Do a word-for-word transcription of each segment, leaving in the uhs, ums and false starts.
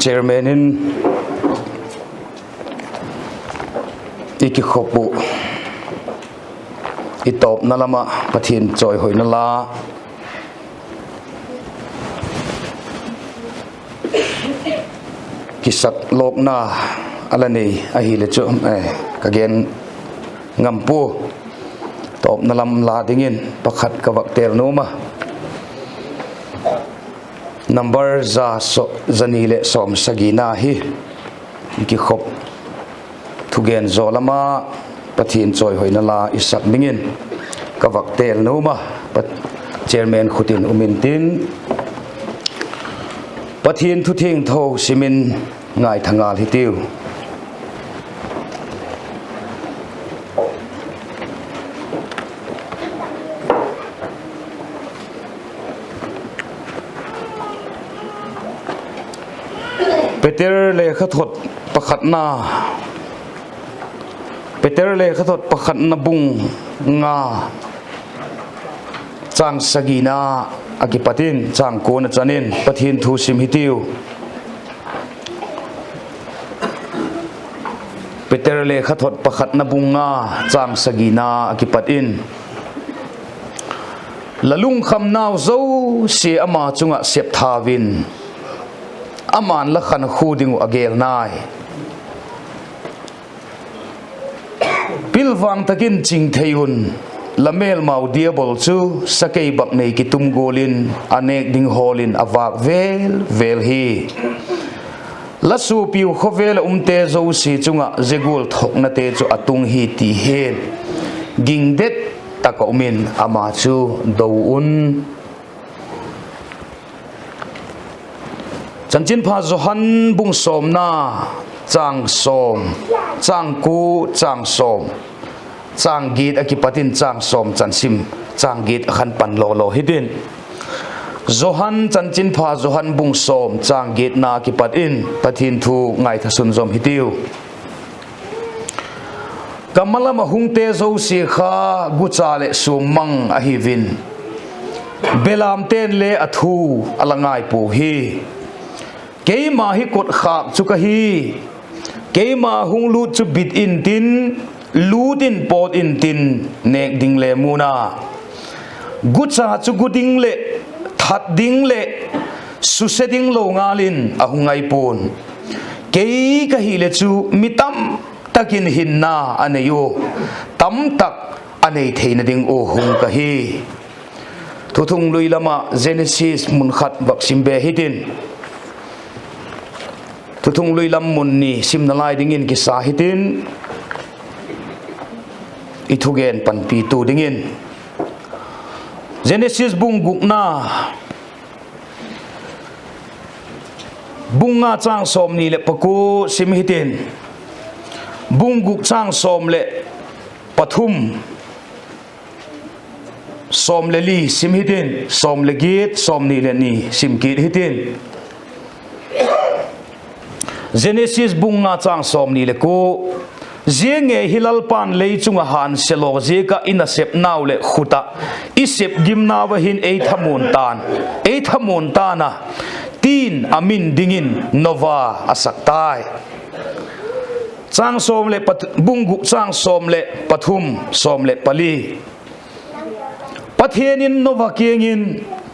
Chairman in i kikhop uh, i tawpna lam ah Pathian chawihoina la kisak lawkna a la nei ahile chu, eh, ka gen ngam pua. Tawpna lam la dingin pakhat ka vak tel nuam a. Number za so-, za ni leh sawmsagina hi kikhop thugen zaw lam ah Pathian chawihoina la i sak dingin ka vak tel nuam a, Pa-, Chairman khut in um intin, Pathian thu thiangtho sim in ngaitha ngal hitiu. Peter lekhathot pakhatna, Peter lekhathot pakhatna bung nga, chang sagina a kipat in chang kuana chan in Pathian thu sim hitiu. Peter lekhathot pakhatna bung nga, chang sagina a kipat in, La lungkhamnau zosia ama chung ah sep thau in, ama'n la khankhua ding uh a gel nai. Pilvang tak in ching thei un, la mêlmau Diabol chu sakei bak nei kitum gual in a nêk ding hawl in a vâk vêl vêl hi. La suapiu khawvel ah umte zosia chung ah zia gual thoknate chu a tung hi ti hin, ging det tak ah um in ama chu do un. Chanchinpha Johan bung sawmna, chang sawm, chang kua, chang sawm, chang giat a kipat in chang sawm chan sim, chang giat a khan pan law law hitin. Johan, Chanchinpha Johan bung sawm, chang giatna kipat in Pathian thu ngaitha sunzawm hitiu. Ka ma lam ah hungte zosia kha gucha leh suammang ahiu in, belamte'n le a thu a la ngai puau hi. Keima hi kotkhâk chu ka hi. Keima hung lût chu bit intin, lût in pawt intin, nêk ding le mu'n a, gucha chu gu ding leh that ding leh suse ding lo ngal in a hung ngai pua'n. Kei ka hile chu mi tam tak in hinna a nei ua, tam tak a nei theina ding ua hung ka hi. Thuthunglui lam ah Genesis mun khat vak sim be hitin, Thuthunglui lam mun ni simna lai dingin kisa hitin, i thugen panpitu dingin Genesis bung gukna, bung nga chang sawmni leh pakua sim hitin, bung guk chang sawm leh pathum, sawm le li sim hitin, sawm le giat, sawmni leh ni sim kit hitin. Genesis bung nga chang sawmni le kua, Zia ngei hi Lalpa'n lei chung ah hânsia law ziak ah i nasepnau leh khut ah i sep gimnau ah hin ei thamuan ta'n, ei thamuan ta'n a, ti'n a min dingin Noa a sak tai. Chang sawm leh pat-, bung guk chang sawm leh pathum, sawm leh pali. Pathian in Noa kiang in,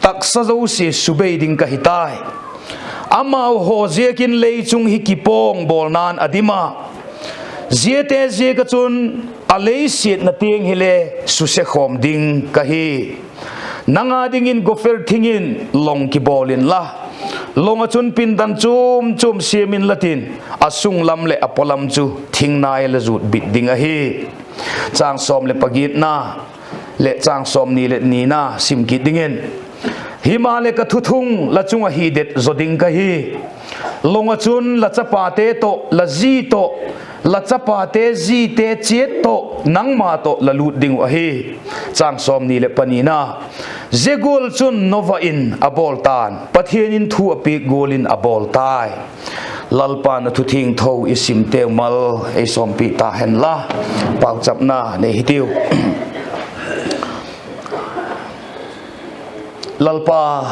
Taksa zosia subei ding ka hi tai. Amau haw ziakin lei chung hi kipawng bawlna'n a dim a, ziate ziak ah chun a lei siatna tiang hile suse khawm ding ka hi. Nang â dingin gopher thing in long kibawl inla, long ah chun pindan chuam chuam siam inla tin, a sung lam leh a paw lam chu thing nai la zut bit ding ahi. Chang sawm leh pagiatna leh chang sawmni leh nina sim kit dingin, Himaleh ka thuthung la chung ah hi det zaw ding ka hi. Long ah chun la chapate tawh, la zi tawh, la chapate zite chiat tawh nangma tawh la lût ding uh ahi. Chang sawmni leh panina, Zia gual chun Noa in a bawl ta'n, Pathian in thu a piak gual in a bawl tai. Lalpa'n a thu thiangtho i simteu mal ei sawmpi ta hen la, pauchapna nei hitiu. Lalpa,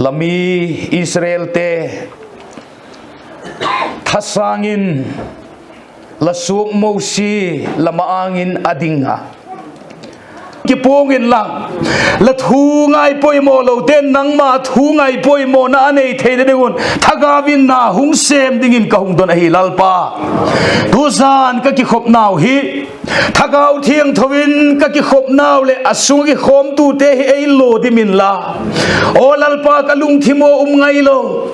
La mi Israelte thasâng in la suak Mosi la ma-âng in a ding a, kipuang inla, la thu ngaipoimaw lote'n nangma thu ngaipoimawna a nei theina ding un thagau in na hung sêm dingin ka hung don ahi, Lalpa. Tuzan ka kikhopnau hi Thagau Thiangtho in ka kikhopnau leh a sung ah kikhawmtute hi ei lua dim inla, aw Lalpa, ka lungthim ua um ngailo,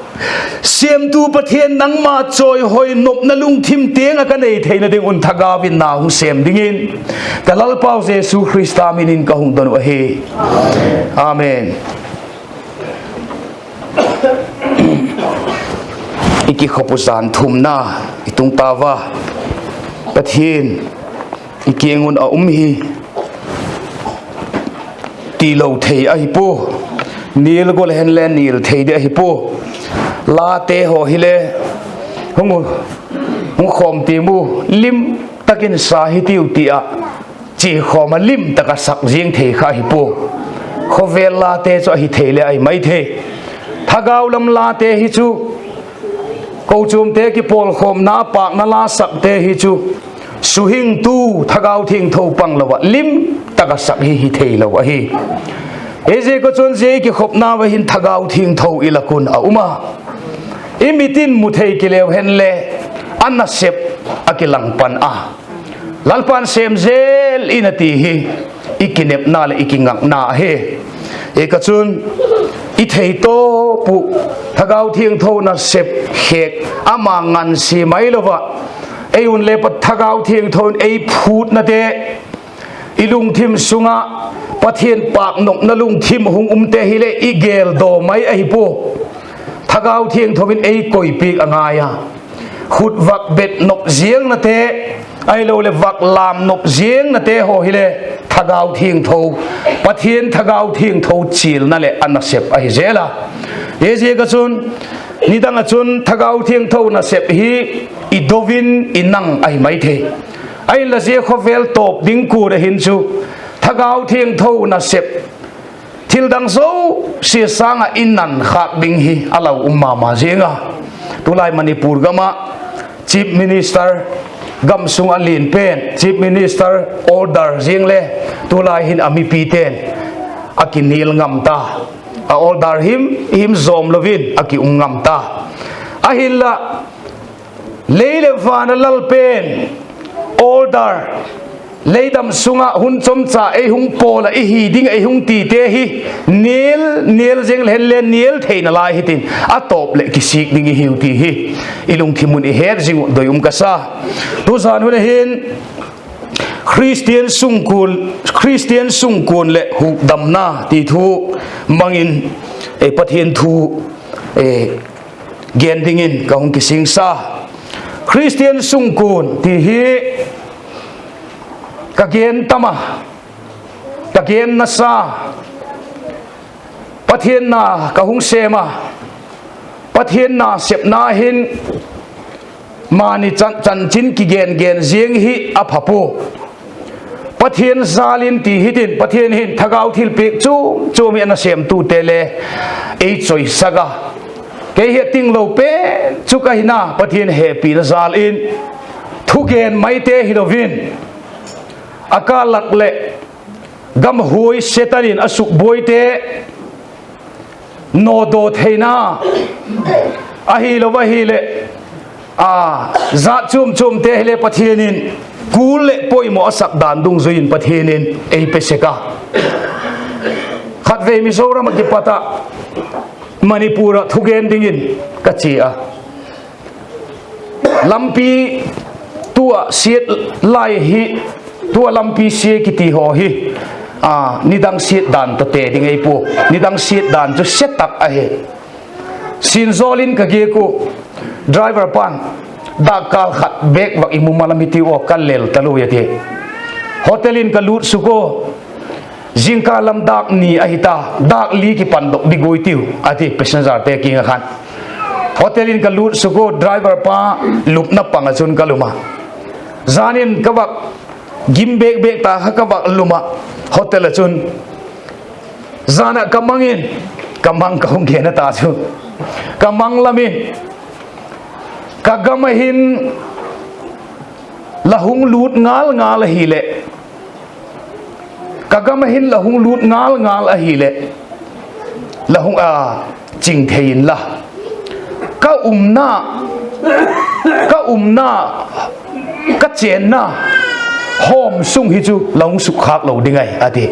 sêmtu Pathian, nangma chawihoi nopna lungthim tiang ah ka nei theina ding un thagau in na hung sêm dingin ka Lalpau Jesu Khrista min in ka hung don uh ahi. Amen. I kikhop uh zan thumna i tung tau a, Pathian i kiang un a um hi tilo thei ahi pua. Nil gol hen le nil thei di ahi pua. Late haw hile hung, hung khawm tiam u, lim tak in sa hitiu ti ah, chia khawm a lim tak a sak ziang thei kha hi pua. Khawvel late chu ahi thei le ahi mai thei. Thagau lam late hi chu kochuamte kipawlkhawmna pâkna la sakte hi chu suhingtu Thagau Thiangtho pang lo ah lim tak a sak hi hi theilo ahi. Ziaziakchun zia i kikhopnau ah hin Thagau Thiangtho i lak un a um a, i mit in mu thei kileu hen le a nasep a kilang pan a, Lalpa'n sêm zel in a ti hi i kinepna leh i kingakna ahi. Ziaziakchun i thei tawp uh Thagau Thiangtho nasep khêk ama ngansia mai lo ah, ei un le Thagau Thiangtho in ei phûtnate, i lungthim sung ah Pathian pâknopna lungthim hung umte hile i gêldaw mai ahi pua. Thagau Thiangtho in ei koipiak a ngai a, khut vak bet nop ziangnate, ahiloleh vak lâm nop ziangnate haw hile Thagau Thiangtho, Pathian Thagau Thiangtho chialna leh a nasep ahi zel a. Ziaziakchun nidang ah chun Thagau Thiangtho nasep hi i do in i nang ahi mai thei. Ahinla zia khawvel tawp ding kuan ah hin chu Thagau Thiangtho nasep thildang zosia sâng ah i nan khâk ding hi a lau um ma ma ziang a. Tulai Manipur gam ah Chief Minister, gam sung a lian pen Chief Minister order ziang le tulai hin a mipite'n a kinil ngam ta, a order him him zawm lo in a ki um ngam ta. Ahinla lei leh van a lal pen order, lei dam sung ah hun chomcha ei hung pawl ah i hi ding ei hung tite hi nial nial ziang le hen le nial theina lai hitin a tawp leh kisik ding i hiu ti hi i lungthim un i het zing uh doi um ka sa. Tuzan hun ah hin Khristian sungkuan, Khristian sungkuan leh hukdamna ti thu mang in, Pathian thu gen dingin ka hung kisingsa. Khristian sungkuan ti hi ka gen tam a, ka gen nasa, Pathian na ka hung sêm a, Pathian nasepna hin mani chan, chanchin kigen gen ziang hi a pha pua. Pathian jâl in ti hitin, Pathian hin thagau thilpiak chuam chuam hi a nasêmtute le ei chawisak a, kei hi a tinglo pen chu ka hina Pathian hepina jâl in thugen maite hilo in, a kâl lak leh gamhuai Setan in a sukbuaite nawdaw theina, ahilo ahileh, a, jat chuam chuamte hile Pathian in kul leh poimaw a sak dan dungzui in Pathian in ei pe sek a. Khatvei Mizoram ah kipat ah Manipur ah thugen dingin ka chia a, lampi tua siat lai hi, tua lampi sia kiti haw hi, a, nidang siat dan tawh te ding ei pua, nidang siat dan chu sia tak ahi. Sinzawl in ka giak u, driver pa'n, dâkkâl khat bêk vak i mu ma lam hi tiu aw, ka lel talua a ti. Hotel in ka lût suk u, zingkâl lam dâk ni ahi ta, dâk li kipandok ding ui tiu a ti, passengerte kiang ah khan. Hotel in ka lût suk u, driver pa lupna pang ah chun ka lum a, jan in ka vak gim bêk bêk ta kha ka vak lum ah, hotel ah chun jan ah ka mang in, Ka mang ka hung gen a ta chu, ka mang lam in, ka gam ah hin la hung lût ngal ngal ahileh, ka gam ah hin la hung lût ngal ngal ahileh, la hung, a, ching thei inla, ka umna, ka umna, ka chênna home sung hi chu la hung sukkhâk lo ding ahi, a ti.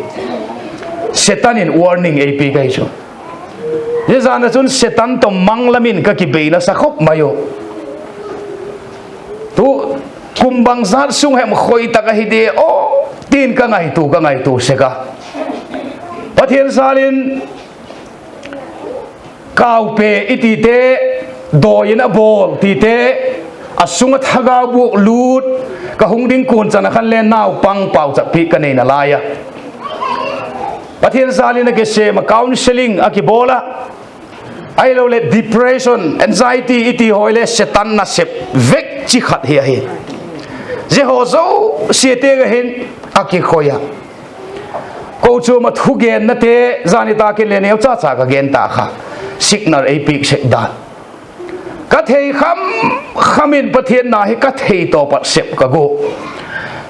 Setan in warning ei piak ahi chu. Zia zan ah chun Setan tawh mang lam in ka kibei nasa khop mai u. Tu, kum bangzat sung hem khoi tak ahi di aw, ti'n ka ngaitua, ka ngaitua sek a. Pathian zal in, kaupe i tite, dawi in a bawl tite, a sung ah thagau buak lût, ka hung ding kuan chan ah khan le naupang pauchap piak ka neina lai a, Pathian zal in a kisêm a, counselling a kibawl a, ahiloleh depression, anxiety i ti haw le Setan nasep vek chi khat hi ahi. Zia haw zosia tiang ah hin a kikhoi a. Kochuam ah thugennate, zani tak in le neucha cha ka gen ta kha, signal ei piak sek dan. Ka thei kham kham in Pathian na hi ka theitawp ah sep ka gua.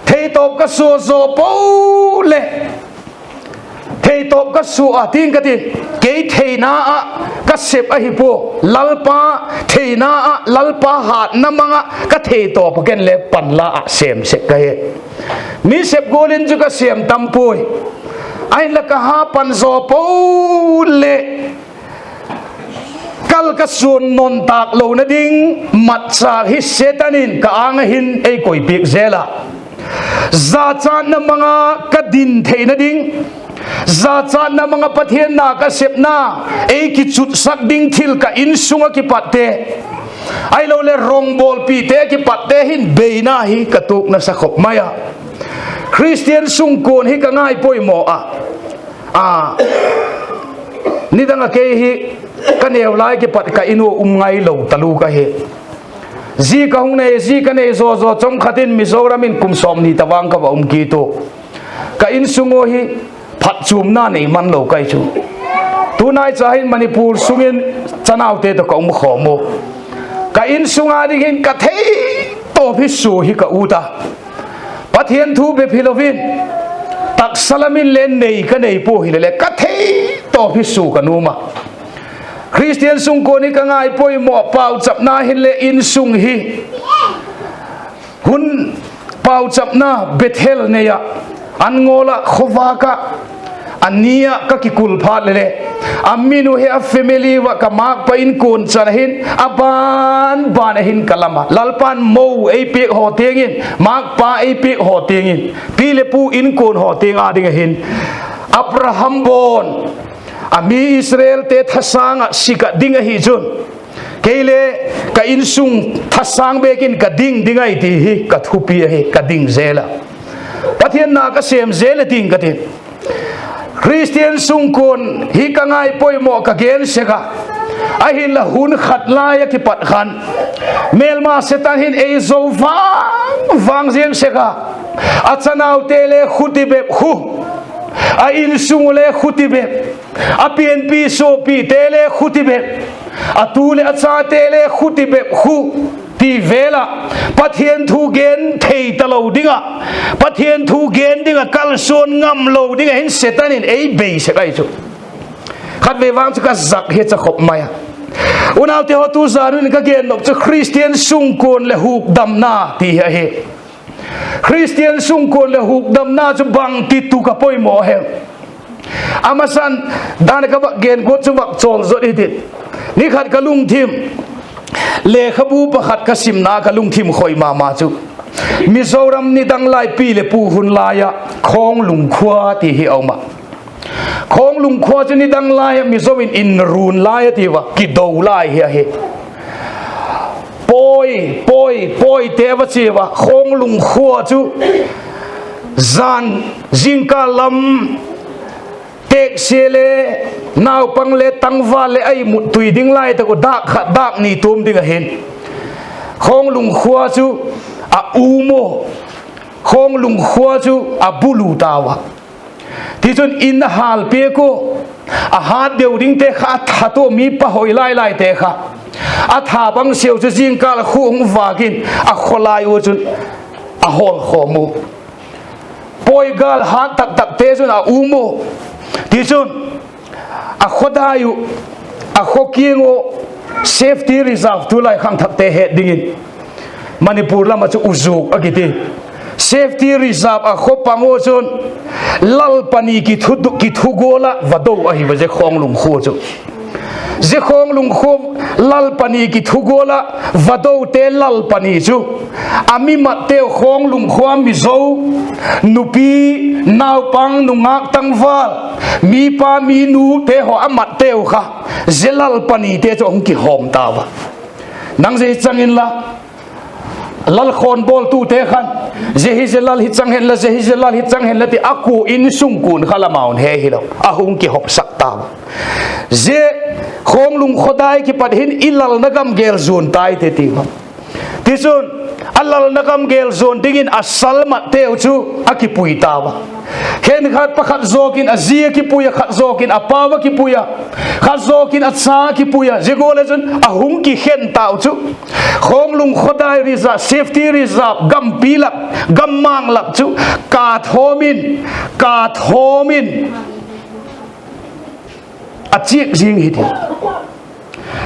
Theitawp ka sua zaw po leh, theitawp ka sua a, ti'n ka ti, kei theina ah ka sep ahi pua. Lalpa theina ah, Lalpa hâtna mang ah ka theitawp ah ken le panla ah sêm sek ka hi. Mi sep gual in chu ka sêm tam puai. Ahinla ka ha pan zaw po leh, kal ka suan non tâk lona ding matchâk hi Setan in ka âng ah hin ei koi piak zel a. Zachatna mang a ka din theina ding, zachatna mang ah Pathian na ka sepna ei kichutsak ding thil ka insung ah kipatte, ahiloleh rongbawlpite kipatte hin beina hi ka tuak nasa khop mai a. Khristian sungkuan hi ka ngaipoimaw a, a, nidang ah kei hi ka neu lai kipat ka In ua um ngailo talu ka hi. Zi ka hung nei, zi ka nei zaw zaw chawm khat in Mizoram in kum sawmni tavang ka va um kit ua. Ka insung ua hi phatchuamna nei man lo ka hi chu. Tunaicha hin Manipur sung in chanaute tawh ka um khawm u. Ka insung a ding hin ka theitawp hi sua hi ka ut a. Pathian thu bep hilo in, taksa lam in le nei ka nei pua hile le ka theitawp hi sua ka nuam a. Khristian sungkuan hi ka ngaipoimaw a, pauchapna hinle insung hi hun pauchapna Bethel nei ah, an ngawl ah, khawvâk ah, a ni ah ka kikul phat leh le, a min uh hi a family ua ka mâkpa inkuan chan ah hin a ban ban ah hin ka lam a. Lalpa'n mo ei piak haw tiang in, mâkpa ei piak haw tiang in, pi leh pu inkuan haw tiang â ding ah hin Abraham bawn a mi Israelte thasâng ah sik ah ding ahi chun, kei le ka insung thasâng bêk in ka ding ding ahi ti hi ka thupi ahi, ka ding zel a. Pathian na ka sêm zel a ding ka ti. Khristian sungkuan hi ka ngaipoimaw ka gen sek a. Ahinla hun khat lai ah kipat khan mêlma Setan hin ei zo vang vang ziang sek a. A chanaute le khuti bep khu, a insung u le khuti bep, a pianpi suapite le khuti bep, a tu leh a chate le khuti bep khu, ti vêl ah Pathian thu gen thei talo ding ah, Pathian thu gen ding ah kalsuan ngam lo ding ah hin Setan in ei bei sek ahi chu. Khatvei vang chu ka zak hi cha khop mai a. Unaute haw, tu zan un ka gen nop chu Khristian sungkuan leh hukdamna ti hi ahi. Khristian sungkuan leh hukdamna chu bangti tu ka poimaw hem? A masan dan ka vak gen guat chu vak chawl zot hi tin. Ni khat ka lungthim, lekhabu pakhat ka simna ka lungthim khoi ma ma chu, Mizoram nidang lai pi leh pu hun lai ah Khawnglung khua ti hi a um a. Khawnglung khua chu nidang lai ah Mizo in inrun lai a tiu a, kido lai hi ahi. Pawi, pawi, pawite va chia ua, Khawnglung khua chu zan, zingkal lam, teksia le, naupang le, tangval leh a imut tui ding lai tak uh dâk khat dâk ni tuam ding ahin, Khawnglung khua chu a um u, Khawnglung khua chu a bulu tau a. Tichun in a hâlpiak ua, A hât deu dingte kha a that ua, mi pa hoi lai laite kha a that bang siau chu zingkâl a khua hung vâk in a khaw lai ua chun a hawl khawm u. Pawi gâl hât tak takte chun a um u. Tichun, a khaw dai uh, a khaw kiang uh, safety reserve, tulai khangthakte het dingin Manipur lam ah chu uzuak a kiti, safety reserve a khaw pang ua chun Lalpani kithu, kithugual ah vado ahi va, zia Khawnglung khua chu. Zia Khawnglung khua Lalpani kithugual ah vadote Lalpani chu a mi matteu, Khawnglung khua Mizo nupi, naupang, nungâk tangval, mipa minute haw a matteu kha zia Lalpanite chu a hung kihawm tau a. Nang zia hi chang inla, lal khawn bawltute khan, zia hi zia lal hi chang henla, zia hi zia lal hi chang henla ti a kua insung kuan kha lam a un he hilo, a hung kihawmsak tau a. Zia Khawnglung khaw dai kipat hin i lalna gam gel zuan tai te ti a. Tichun, a lalna gam gel zuan dingin a sal matteu chu a kipui tau a. Khenkhat pakhat zawk in a zi a kipui a, khat zawk in a pau a kipui a, khat zawk in a cha a kipui a, zia gual ah chun a hung kikhen tau chu. Khawnglung khaw dai reserve, safety reserve, gampi lak, gammang lak chu kathawm in, kathawm in a chiak zing hi ti.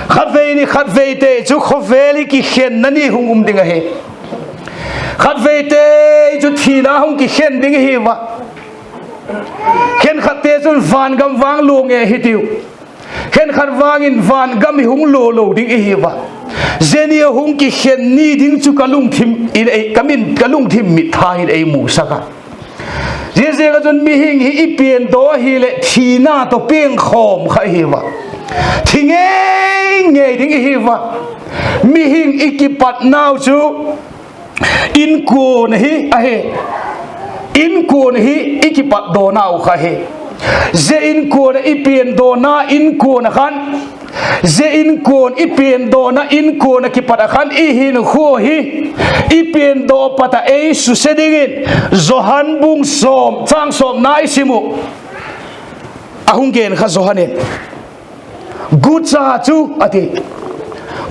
Khatvei ni khatveite chu khawvel hi kikhenna ni hung um ding ahi. Khatveite chu thina hung kikhen ding ihi va. Khenkhatte chun vangam vang lua nge hi tiu. Khenkhat vang in vangam hi hung lua lo ding ihi va. Zia ni a hung kikhen ni ding chu ka lungthim in ei, ka min, ka lungthim mit tha in ei musak a. Ziaziak ah chun mihing hi i piandaw ahileh thina tawh piangkhawm kha ihi va. Thi ngei ngei ding ihi va. Mihing i kipatnau chu inkuan ahi, ahi. Inkuan hi i kipatdawnau kha hi. Zia inkuan ah i piandawna inkuan ah khan, zia inkuan i piandawna inkuan ah kipat ah khan i hinkhua hi i piandaw pat ah ei suse dingin Johan bung sawm chang sawmna i sim uh. A hung gen kha Johan in, gucha chu a ti,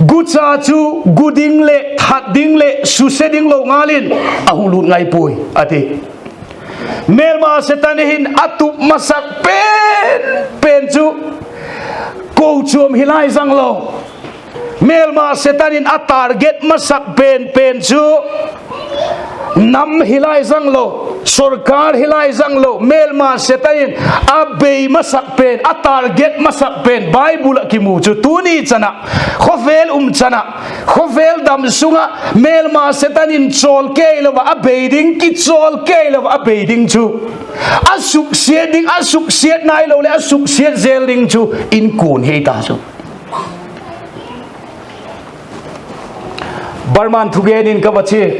gucha chu gu ding leh that ding leh suse ding lo ngal in a hung lût ngai puai a ti. Mêlma Setan hin a tup masak pen pen chu kochuam hi lai zang lo. Mêlma Setan in a target masak pen pen chu nam hi lai zang lo, sorkar hi lai zang lo. Mêlma Setan in a bei masak pen, a target masak pen Bible ah kimu chu tuni chan ah, khawvel um chan ah, khawvel dam sung ah mêlma Setan in chawl kei lo ah a bei ding, kichawl kei lo ah a bei ding chu, a suksiat ding, a suksiat nai lo leh a suksiat zel ding chu inkuan hi ta chu. Barman thugen in ka va chia,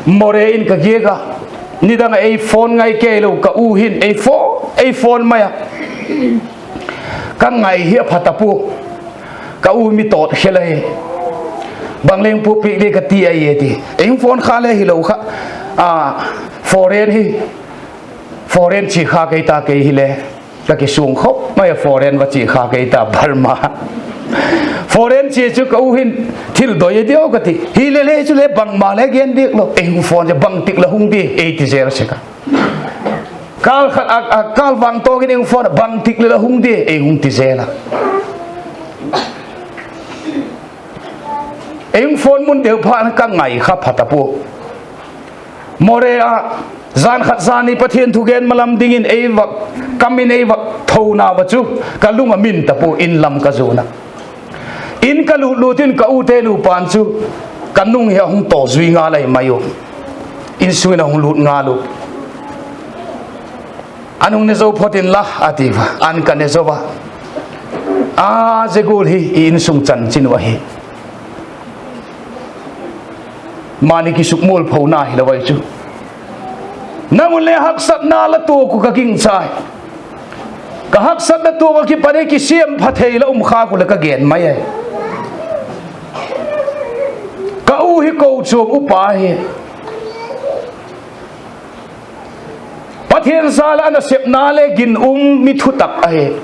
Moreh in ka giak a, nidang ah ei phone ngai kei lo ka u hin ei phone, ei phone mai a, ka ngai hi a pha ta pua, ka u mi tawt khel ahi, bang leng pua piak di ka ti ahi e ti. Ei hung phone kha le hilo kha, foreign hi, foreign chia kha kei ta kei hile, ka kisuang khop mai a, foreign va chia kha kei ta Burma. Foreign chia chu ka u hin thil doi a diau ka ti hile le, chule bangma le gen diak lo, ei hung phone a bangtik la hung di ei ti zel sek a. Kâl khat a, kâl vang tawk in ei hung phone a bangtik le la hung di ei hung ti zel a. Ei hung phone mun deu phat ka ngai kha pha ta pua. Moreh ah, jan khat jan ni Pathian thugen malam dingin ei va kam in ei va thona va chu, ka lung a min ta pua, in lam ka zuan a. In ka lût lût in ka ute nupa'n chu ka nung hi a hung taw zui ngal ahi mai u. Insung in a hung lût ngal u. An hung ne zo phot inla a ti va, an ka ne zo a. A, zia gual hi i insung chanchin uh ahi. Mani kisukmualphona hilo ai chu. Nang un le haksatna la tuak uh ka gingchai. Ka haksatna tuak ah kipat in kisiam pha thei la um khâk uh leh ka gen mai ai. Ka u hi kochuam upa hi. Pathian jal a nasepna le ginum mi thutak ahi.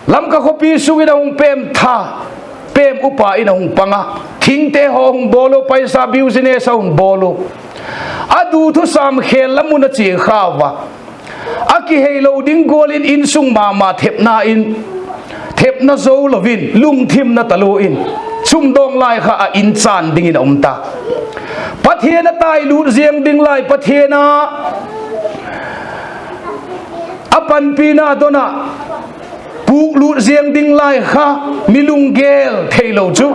Lamka khawpi sung in a hung pêm tha, pêm upa in a hung pang a. Thingte haw hung bawl u, paisa business a hung bawl u. A du thusam khêl la mun a chia khau a. A kiheilo ding gual in insung ma ma thepna in, thepna zo lo in, lungthimna talua in, sumdawng lai kha a in chân dingin a um ta. Pathian a tai lût ziang ding lai, Pathian a a panpina don ah pûk lût ziang ding lai kha mi lunggel theilo chu,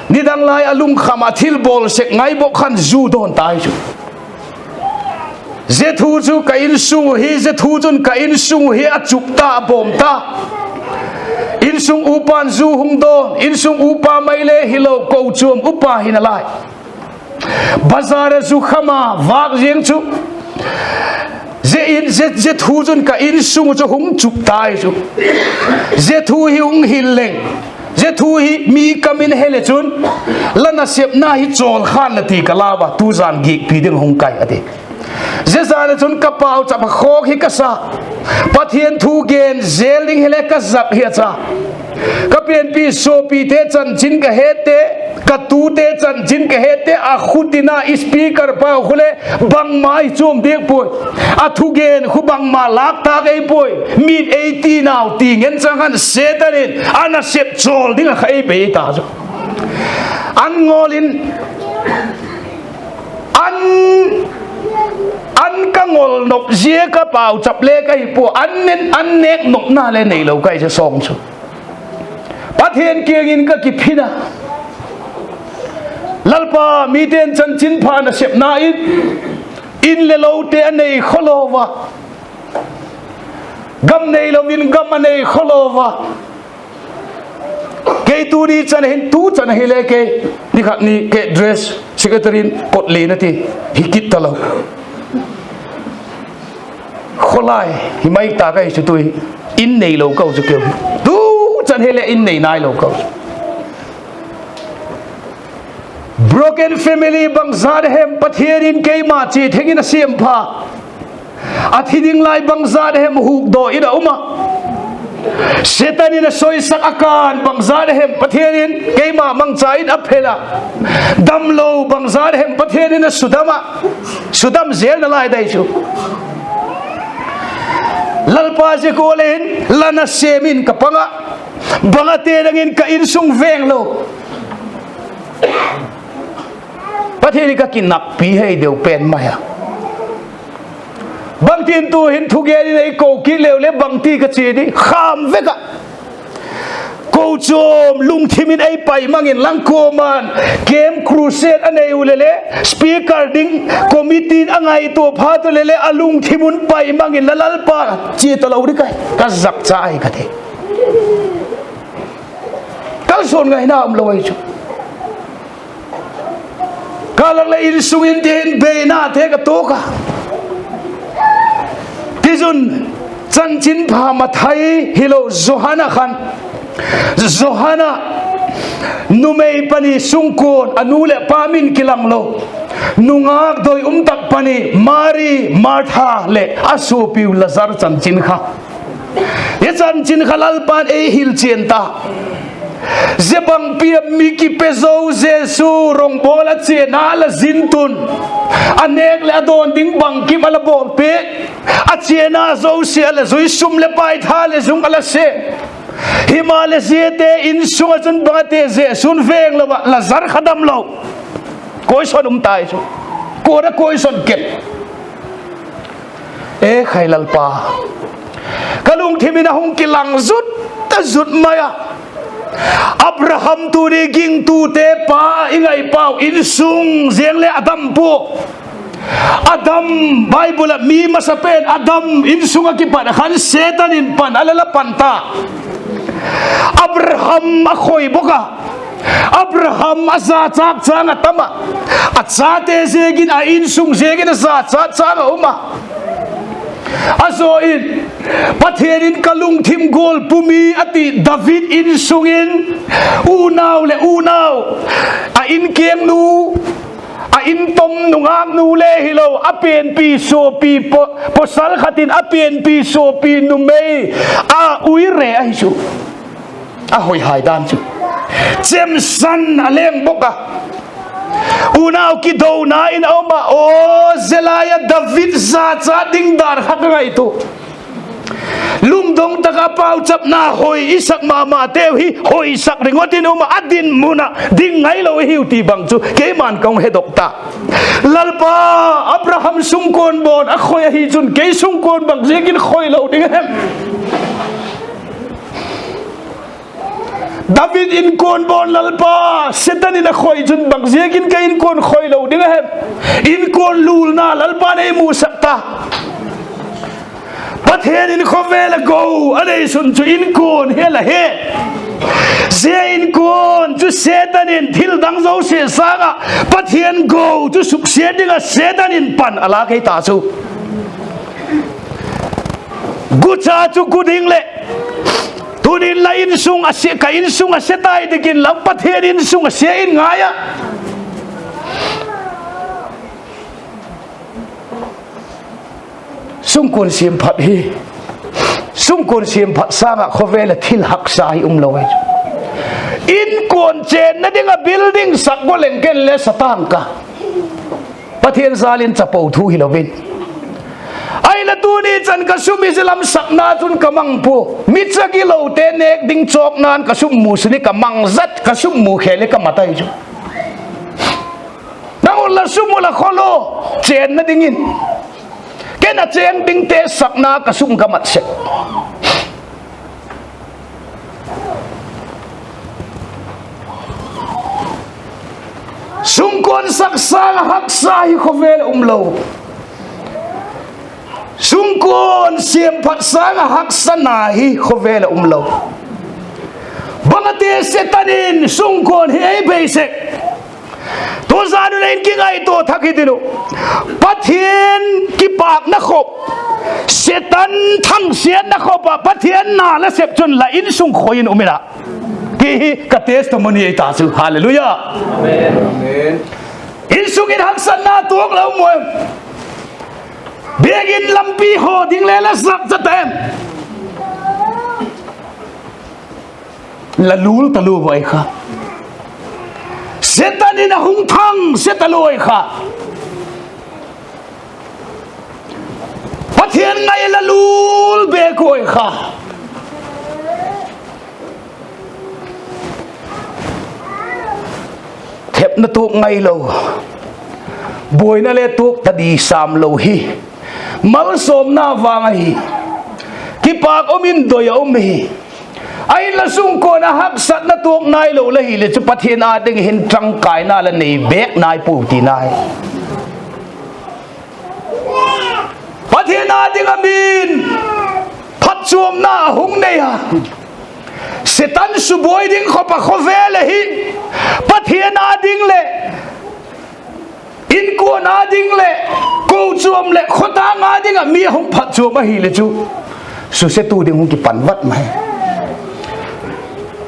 nidang lai a lungkham ah thilbawl sek ngai bawk khan zu dawn tai chu. Zia thu chu ka insung uh hi, zia thu chun ka insung uh hi a chup ta, a bawm ta. Insung upa'n zu hung dawn, insung upa mai le hilo, kochuam upa hi nalai. Bazar a zu kham a vâk ziang chu, zia in, zia, zia thu chun ka insung uh chu hung chup tai chu. Zia thu hi hung hil leng, zia thu hi mi kam in he le chun, la nasepna hi chawl khan la ti ka lau a, tu zan giakpi ding hung kai a ti. Zia zan a chun ka pauchap a khawk hi ka sa. Pathian thu gen zel ding hile ka zak hi a cha. Ka pianpi suapite chanchin ka hette, ka tute chanchin ka hette, a khutin a speaker pau khu le bangma hi chuam diak puai. A thugen khu bangma lâk tâk ei puai. Mi'n ei ti nau ti ngen chang khan Setan in a nasep chawl ding ah kha ei bei ta chu. An ngawl in, an, an ka ngawl nop zia ka pauchap le ka hi pua, an nen, an nêk nopna le neilo ka hi zia sawng chu. Pathian kiang in ka kiphin a, Lalpa, mite'n chanchinpha nasepna in, in le lote a nei khawlo a, gam neilo in gam a nei khawlo a, kei tuni chan hin tu chan hile kei, ni khat ni kei dress secretary in kot lina ti hi kit talo. Khawlai hi mai ta ka hi chu tu hi, in neilo ka u chu keu hi. Tu chan hile in nei nailo ka u chu. Broken family bangzat hem Pathian in keima chia theng in a siampha. A thi ding lai bangzat hem hukdaw in a um a. Setan in a soisak a kân bangzat hem Pathian in keima mangcha in a phel a. Damlo bangzat hem Pathian in a sudam a. Sudam zel nalai dai chu. Lalpa zia kual in la nasêm in ka pang a. Bang a te dang in ka insung veng lo. Pathian in ka kinakpi hei deu pen mai a. Bangtin tu hin thugen in ei ko kit leu le bangti ka chia di kham vek ah. Kochuam lungthim in ei pai mang in lang kuama'n camp crusade a nei u le le, speaker ding committee in a ngaitua phat u le le a lungthim un pai mang in la Lalpa chia talo di ka, ka zakcha ahi ka ti. Kalsuan ngaina umlo ahi chu. Ka lak leh insung in tin beinate ka tuak a. Tichun, chanchinpha Mathai hilo Johan a khan, Johan a numei pani sungkuan a nu leh pa min kilang lo, nungâk doi um tak pani Mari, Martha leh a suapiu Lazar chanchin kha. Hi chanchin kha Lalpa'n ei hilchian ta. Zia bangpi a mi kipe zo Jesu rongbawl a chiana la zin tun, a nêk leh a dawn ding bangkim a la bawlpiak, a chiana zosia a la zui, sum leh pai, tha leh zung a la sêm. Himaleh ziate insung ah chun bang a te Jesu'n veng lo ah Lazar kha damlo. Question um tai chu. Kua'n a question kep. E khai Lalpa, ka lungthim in a hung kilang zut a zut mai a. Abraham tuni gingtute pa i ngaipau insung ziang le a dam pua. A dam, Bible ah mi masapen a dam insung ah kipat a khan Setan in pan a la la pan ta. Abraham a khoi bawk a. Abraham a zachâk châng a tam ah, a chate ziakin, a insung ziakin a zachâk châng a um a. A zaw in, Pathian in ka lungthim gual pumi a ti David insung in, unau leh unau, a inkiangnu, A intom nungâk nu le hilo, a pianpi suapi, pawsal khat in a pianpi suapi numei a ui re ahi chu. A hoihai dan chu chemsan a leng bawk a. Unau kidona in a um ah, aw, zia lai ah David zachat ding dan kha ka ngaitua. Lungdong tak ah pauchapna hoi i sak ma mateu hi hoisak ringot in um ah, a dinmun ah ding ngailo i hiu ti bang chu keima'n ka hung hedok ta. Lalpa, Abraham sungkuan bawn a khoi ahi chun kei sungkuan bang ziakin khoilo ding a hem? David inkuan bawn Lalpa, Setan in a khoi chun bang ziakin ka inkuan khoilo ding a hem? Inkuan lulna Lalpa'n ei musak ta. Pathian in khawvel ah go a neisun chu inkuan hi a la he. Zia inkuan chu Setan in thil dang zosia sâng ah Pathian go chu suksiat ding ah Setan in pan a lâk ei ta chu. Gucha chu gu ding leh, tuni'n la insung a sia, ka insung a sia tai dik inla, Pathian insung a sia in ngai ah. Sungkuan siamphat hi, sungkuan siamphat sâng ah khawvel ah thil haksa hi umlo ahi. Inkuan chênna ding ah building sak gu leng ken le sa tang ka, Pathian jâl in chapo thu hilo in. Ahinla tuni chan ka sum hi zia lam sakna chun ka mang pua. Mi cha gilote nêk ding chawkna'n ka sum mu sun hi ka mang zat, ka sum mu khêl hi ka mat ahi chu. Nang u la sum u la khawlo, chênna dingin. Ken a chêng dingte sakna ka sum ka mat sek. Sungkuan sak sâng ah haksa hi khawvel ah umlo. Sungkuan siamphat sâng ah haksatna hi khawvel ah umlo. Bang a ti, Setan in sungkuan hi ei bei sek. Tuzan un ei kingaitua thak hitiu. Pathian kipâkna khop, Setan thangsiatna khop ah Pathian na la sep chun la insung khoi in um in a, ti hi ka testimony ei ta chu. Hallelujah. Insung in haksatna tuak lo mu em? Biakin lampi haw ding le la sak cha ta em? La lul talua ui kha. Setan in a hung thangsia talua ui kha. Pathian ngai la lul bêk ui kha. Thepna tuak ngailo, buaina le tuak ta di sâm lo hi malsawmna vang ahi. Kipâk um in doi a um hi. Ahinla sungkuan ah haksatna tuak nailo la hileh chu Pathian â ding hin ṭangkaina la nei bêk nai puau tina hi. Pathian â ding ah mi'n phatchuamna hung nei a, Setan subuai ding khop ah khawvel ahi, Pathian â ding leh inkuan â ding leh kochuam leh khawtâng â ding ah mi a hung phatchuam ahileh chu, susetu ding hung kipan vat mai.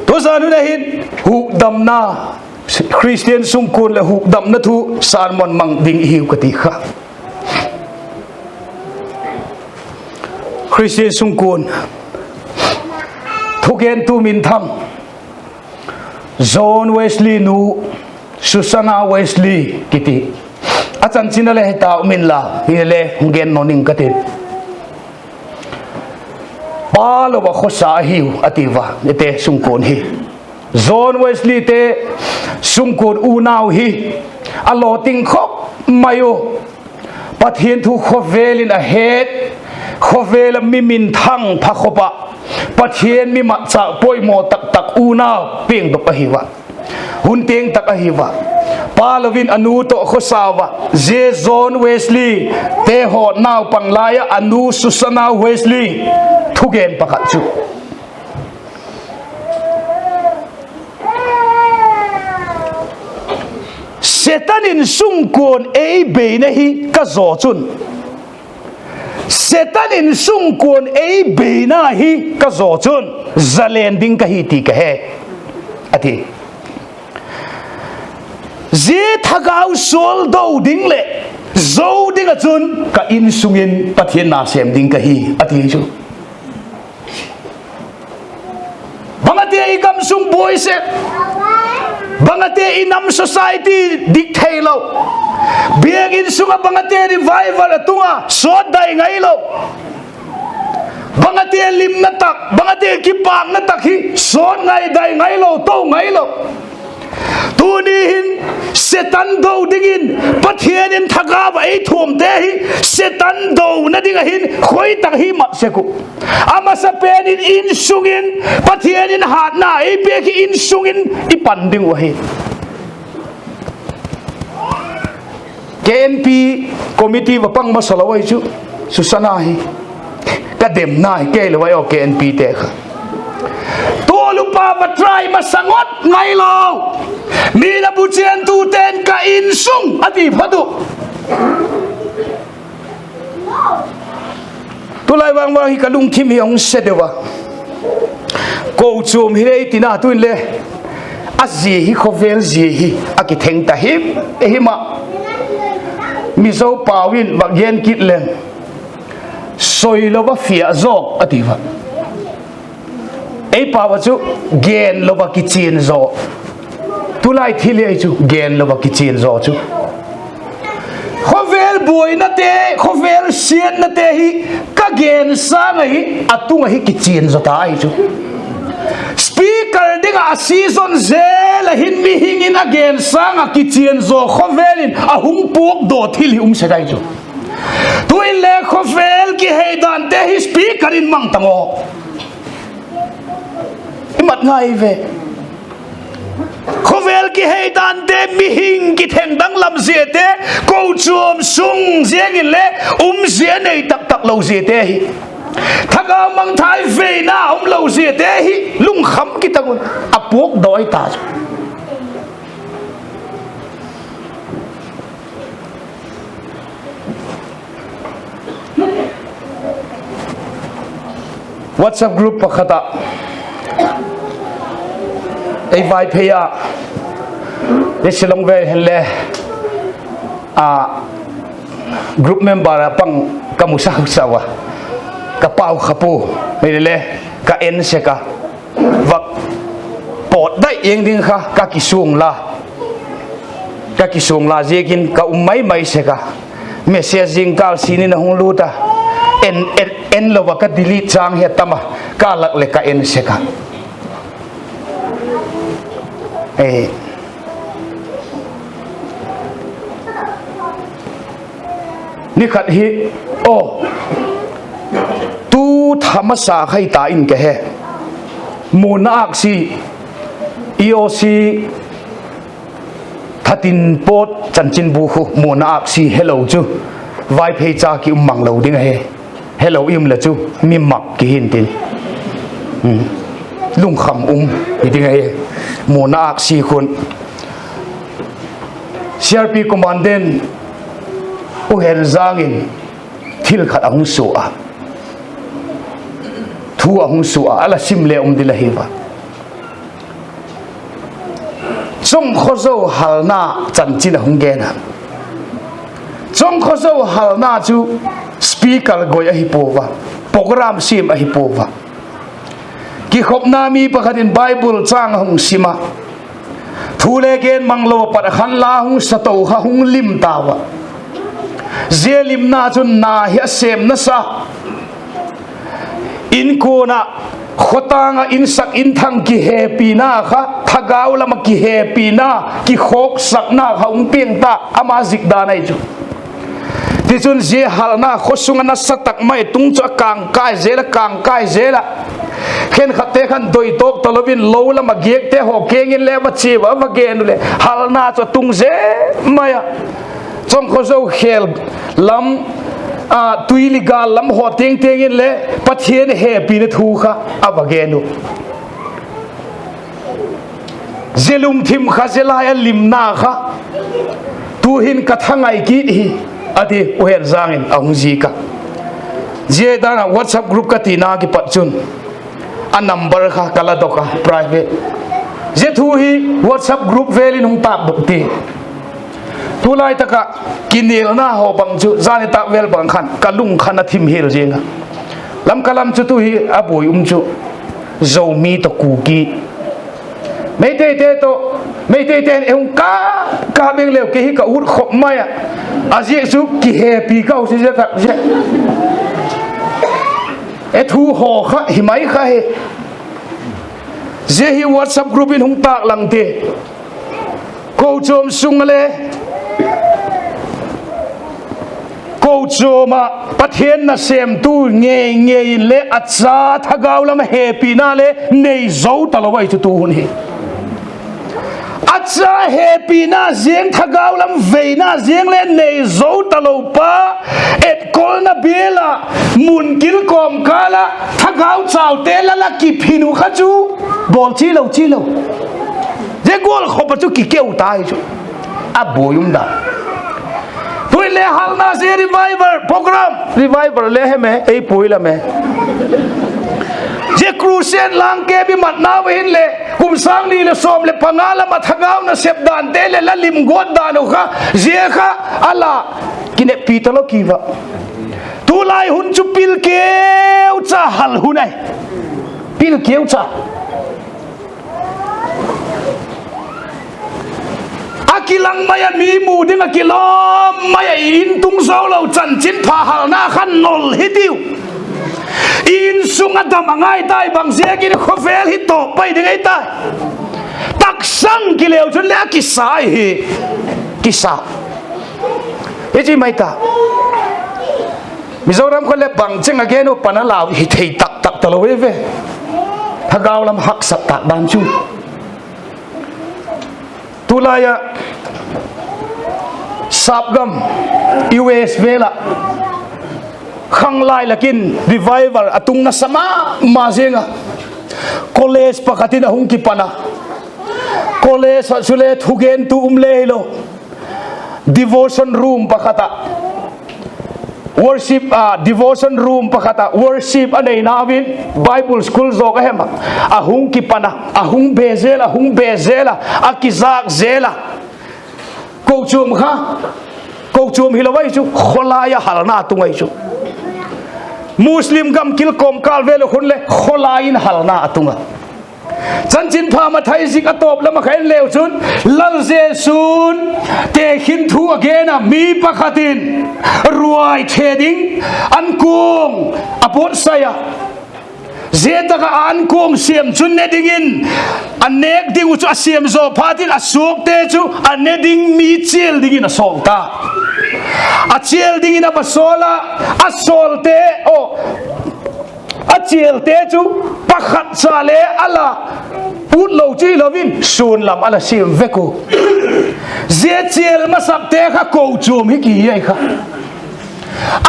Tuzan hun ah hin hukdamna, Khristian sungkuan leh hukdamna thu sermon mang ding i hiu ka ti kha. Khristian sungkuan thugentu minthang John Wesley nu, Susanna Wesley kiti, a chanchin a le hita um inla, hile hung gen nawn ning ka tin. Pa lo ah khawsa ahiu a ti va, ete sungkuan hi, John Wesley te sungkuan unau hi a lawting khop mai u. Pathian thu khawvel in a het, khawvel ah mi minthang pha khop ah, Pathian mi matchâk poimaw tak tak unau piangdok ahi va. Hun tiang tak ahi va. Pa lo in a nu tawh khawsa va. Zia John Wesley te haw naupang lai ah a nu Susanna Wesley thugen pakhat chu, Setan in sungkuan ei beina hi ka zaw chun, Setan in sungkuan ei beina hi ka zaw chun, zalen ding ka hi ti ka he, a ti. Zia thagau sual do ding leh zo ding ah chun ka insung in Pathian na sêm ding ka hi, a ti chu. Bang a tia i gam sung buai sek, bang a tia i nam society dik theilo, biakin sung ah bang a tia revival a tung a sawt dai ngailo, bang a tia limna tak, bang a tia kipâkna tak hi sawt ngai dai ngailo, to ngailo. Tuni hin Setan do dingin Pathian in thagau ah ei thuamte hi Setan dona ding ah hin khoi tak hi mat sek uh. A masapen in insung in Pathian in hâtna ei piak hi insung in i pan ding uh ahi. K N P committee va pang masa lo ahi chu, Susana hi. Ka demna hi kei lo ai aw, K N P te kha. Tualupa va try masa ngot ngailo. Mi na buchiantute'n ka insung a ti phat uh. Tulai vang vang hi ka lungthim hi a hung se deu a. Kochuam hi lei tina tu'n le, a zia hi khawvel zia hi a kitheng ta him him ah. Mizo pau in va gen kit leng, soi lo va fiah zawk a ti va. Ei pau ah chu gen lo va kichian zaw. Tulai thil hi chu gen lo va kichian zaw chu. Khawvel buainate, khawvel siatnate hi ka gen sâng ahi, a tung ahi kichian zaw ta ahi chu. Speaker ding ah a season zel ah hin mihing in a gen sâng ah kichian zaw khawvel in a hung puakdaw thil hi um sek ahi chu. Tu'in le khawvel kiheidante hi speaker in mang tang aw. I mat ngai ve. Khawvel kiheidante, mihing kitheng danglam ziate, kochuam sung ziang in le um zia nei tak tak lo ziate hi, thagau mangthai veina um lo ziate hi lungkham kitang un a puakdaw ta. WhatsApp group pakhat ah ei Vaiphei a, i Shillong vel hen le, a, group member a pang ka mu sau sau a, ka pau kha pua, hile ka en sek a, vak pawt dai eng ding kha ka kisuang la, ka kisuang la ziakin ka um mai mai sek a, message zingkâl sin in a hung lût a, en, en, en lo a ka delete châng hi a tam a, ka lak leh ka en sek a. Ni khat hi, aw, tu tha masa khai ta in ka he. Muanna âksi, E O C, Thatin pawt chanchin bu khu muanna âksi helo chu, Vaiphei cha ki um mang lo ding ahi. Helo i um leh chu mi mak ki hin tin, lungkham um hi ding ahi. Muanna âksi khun C R P commandant U Henzang in thil khat a hung sua a, thu a hung sua a, a la sim le um ding ahi va. Chongkhozo halna chanchin a hung gen a. Chongkhozo halna chu speaker goi ahi pua va, program siam ahi pua va. Kikhopna mi pakhat in Bible châng a hung sim a, thu le gen mang lo a pat khan la hung sa to kha hung lim tau a. Zia limna chun na hi a sêmna sa, inkuan ah, khawtâng ah insak inthang kihepina kha, thagau lam ah kihepina, kikhawksakna kha hung piang ta, ama zik dan ahi chu. Tichun zia halna khaw sung ah nasa tak mai tung chu a kângkai zel a, kângkai zel a. Khenkhatte khan doitawk talo in lo lam ah giakte haw kiang in le va chia ua, va gen u leh halna chu a tung zel mai a. Chongkhozo khêl lam, a, Tuili gâl lam haw tiang tiang in le Pathian hepina thu kha a va gen u. Zia lungthim kha, zia lai a limna kha tu'hin ka thangai kit hi, a ti, U Henzang in a hung zik a. Zia dan a WhatsApp group ka tina kipat chun a number kha ka la dok a, private. Zia thu hi WhatsApp group vêl in hung tâkdok ti. Tulai tak ah kinelna haw bang chu zani tak vel bang khan ka lung khan a thim hial ziang a. Lamka lam chu tu hi a buai um chu, Zomi tawh Kuki, Meiteite tawh, Meiteite'n ei hung ka, ka beng leu kei hi ka ut khop mai a. A ziak chu kihepi ka u si zia tak zia. E thu haw kha hi mai kha hi. Zia hi WhatsApp group in hung tâk lang ti. Kochuam sung a le kochuam ah Pathian nasêmtu ngei ngei in le a cha thagau lam hepina le nei zo talo ahi chu tu hun hi. A cha hepina ziang, thagau lam veina ziang le nei zo talo pa, etkolna bial ah mun kil kawmkâl ah thagau chaute la la kiphin uh kha chu bawl chi lo chi lo. Zia gual khop ah chu kikeu ta hi chu. A buai um da. Tu'hin le halna zia revival program, revival le hem e, ei pui lam e. Zia crusade lang kep i matnau ah hinle kum sâng ni leh sawm leh panga lam ah thagau nasep dante leh la lim guat dan uh kha, zia kha a la kineppi talo ki va. Tulai hun chu pil keu cha hal hun ahi. Pil keu cha. A kilang mai a, mi mu ding ah kilawm mai a, i in tung zo lo chanchinpha halna kha nol hi tiu. I insung a dam a ngai tai, bang ziakin khawvel hi tawp pai ding ei ta. Taksang kileu chun le a kisa hi. Kisa. I chi mai ta. Mizoram kha le bang cheng a gen u pan a lau hi thei tak tak talo ve. Thagau lam haksat tak dan chu. Tulai ah Sapgam, U S vel ah khanglai lak in revival a tung nasa ma ma ziang a, college pakhat in a hung kipan a. College ah chule thugentu um le hilo, devotion room pakhat ah worship, a, devotion room pakhat ah worship a neinau in Bible school zawk a hem a, a hung kipan a, a hung be zel, a hung be zel a, a kizâk zel a. Kochuam kha, kochuam hilo ahi chu, khawlai a halna a tung ahi chu. Muslim gam kil kawmkâl vel uh khun le khawlai in halna a tung a. Chanchinpha Mathai zik a tawp lam ah kha en leu chun, Lal Jesu'n tekhin thu a gen a, mi pakhat in ruai the ding an kuang a pawtsai a, zia tak ah an kuang siam chun ne dingin a nêk ding uh chu a siam zaw phat in a suakte chu a ne ding mi chial dingin a sawl ta. A chial dingin a va sawl a, a sawlte, aw, a chialte chu pakhat cha le a la ut lo chi lo in suan lam a la siam vek u. Zia chial masakte kha kochuam hi ki hi ahi kha.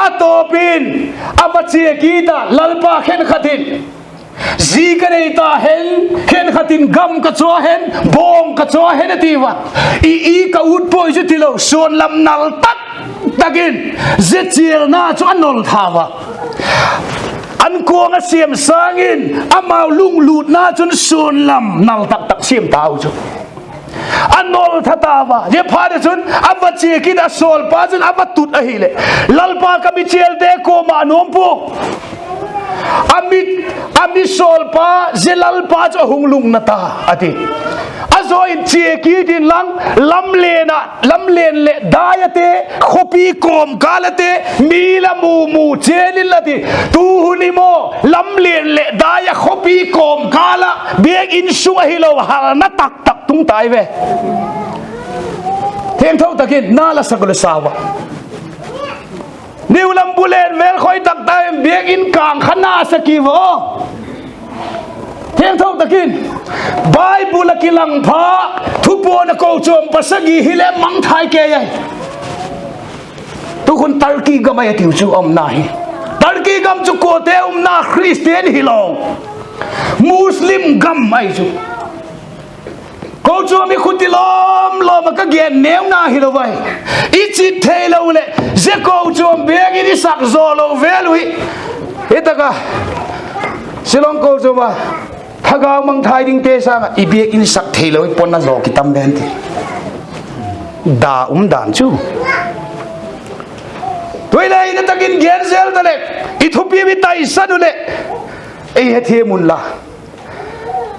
A tawp in a va chia kit a, Lalpa, khenkhat in zi ka nei ta hen, khenkhat in gam ka chaw hen, bawng ka chaw hen a ti ua. I, i ka ut puai chu tilo, suan lam nal tak tak in zia chialna chu a nol tha ua. An kuang a siam sâng in amau lunglutna chun suan lam nal tak tak siam tau chu. A nol tha tau a, zia phat ah chun a va chia kit a, sawlpa chun a va tut ahileh, Lalpa, ka mi chialte kuama nuam pua. A mi, a mi sawlpa zia Lalpa chu a hung lungna ta, a ti. A zaw in chia kit inlang, lamlen ah, lamlen leh dai ate, khawpi kawmkâl ate, mi la mu mu chian inla ti. Tu hun i maw, lamlen leh dai ah khawpi kawmkâl ah, biakin sung ahilo halna tak tak tung tai ve. Thiangtho tak in na la sak le sau a. Niu lam bu len vel khoi tak tai, biakin kâng kha na sa ki vo. Thiangtho tak in, Bible ah kilang pha, Thupuan ah kochuam pasagi hile mangthai kei ahi. Tukhun Turkey gam ahi a tiu chu a umna hi. Turkey gam chu kuate umna, Khristian hilo, Muslim gam ahi chu. Kochuam i khuti lawm lawm ah ka gen neuna hilo vai. I chit theilo leh zia kochuam biakin i sak zaw lo vel uh hi. Hi tak a Shillong kochuam a thagau mangthai dingte sâng ah i biakin i sak theilo i ponna zaw kitam den ti. da um dan chu. Tu'hin le i na tak in gen zel ta leh, i thupi mi taisan u leh, ei hethiam unla,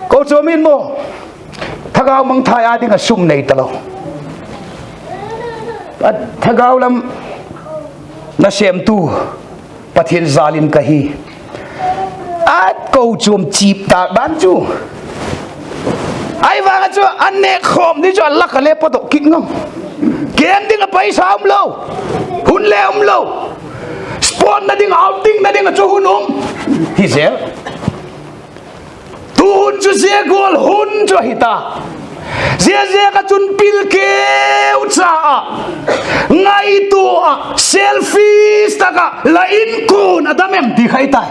kochuam in maw, thagau mangthai â ding ah sum nei talo, thagau lam nasêmtu Pathian jâl in ka hi, a kochuam chip tâk dan chu. Ahi vang ah chu a nêk khawm ding chu a lak ah le pawtdok kit ngam. Keng ding ah paisa umlo, hun le umlo. Sportna ding, outingna ding ah chu hun um hi zel. Tu hun chu zia gual hun chu ahi ta. Ziaziak ah chun pil keu cha ah, ngaitua ah, selfish tak ah la inkuan a dam em ti khai tai.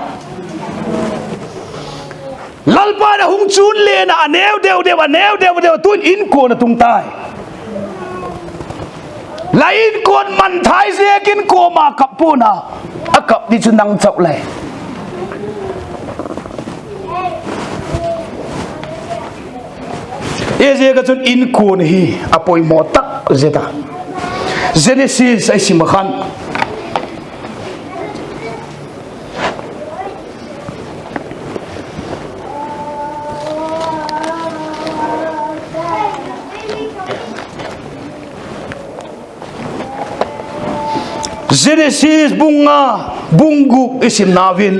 Lalpa'n a hung chun len ah, a neu deu deu, a neu deu deu, tu'n inkuan a tung tai. La inkuan mangthai ziakin kuama kap pua'n a, a kap ding chu nang chau lai. Ziaziak ah chun inkuan hi a poimaw tak zet a. Genesis ah i sim ah khan, Genesis bung nga, bung guk i simna un,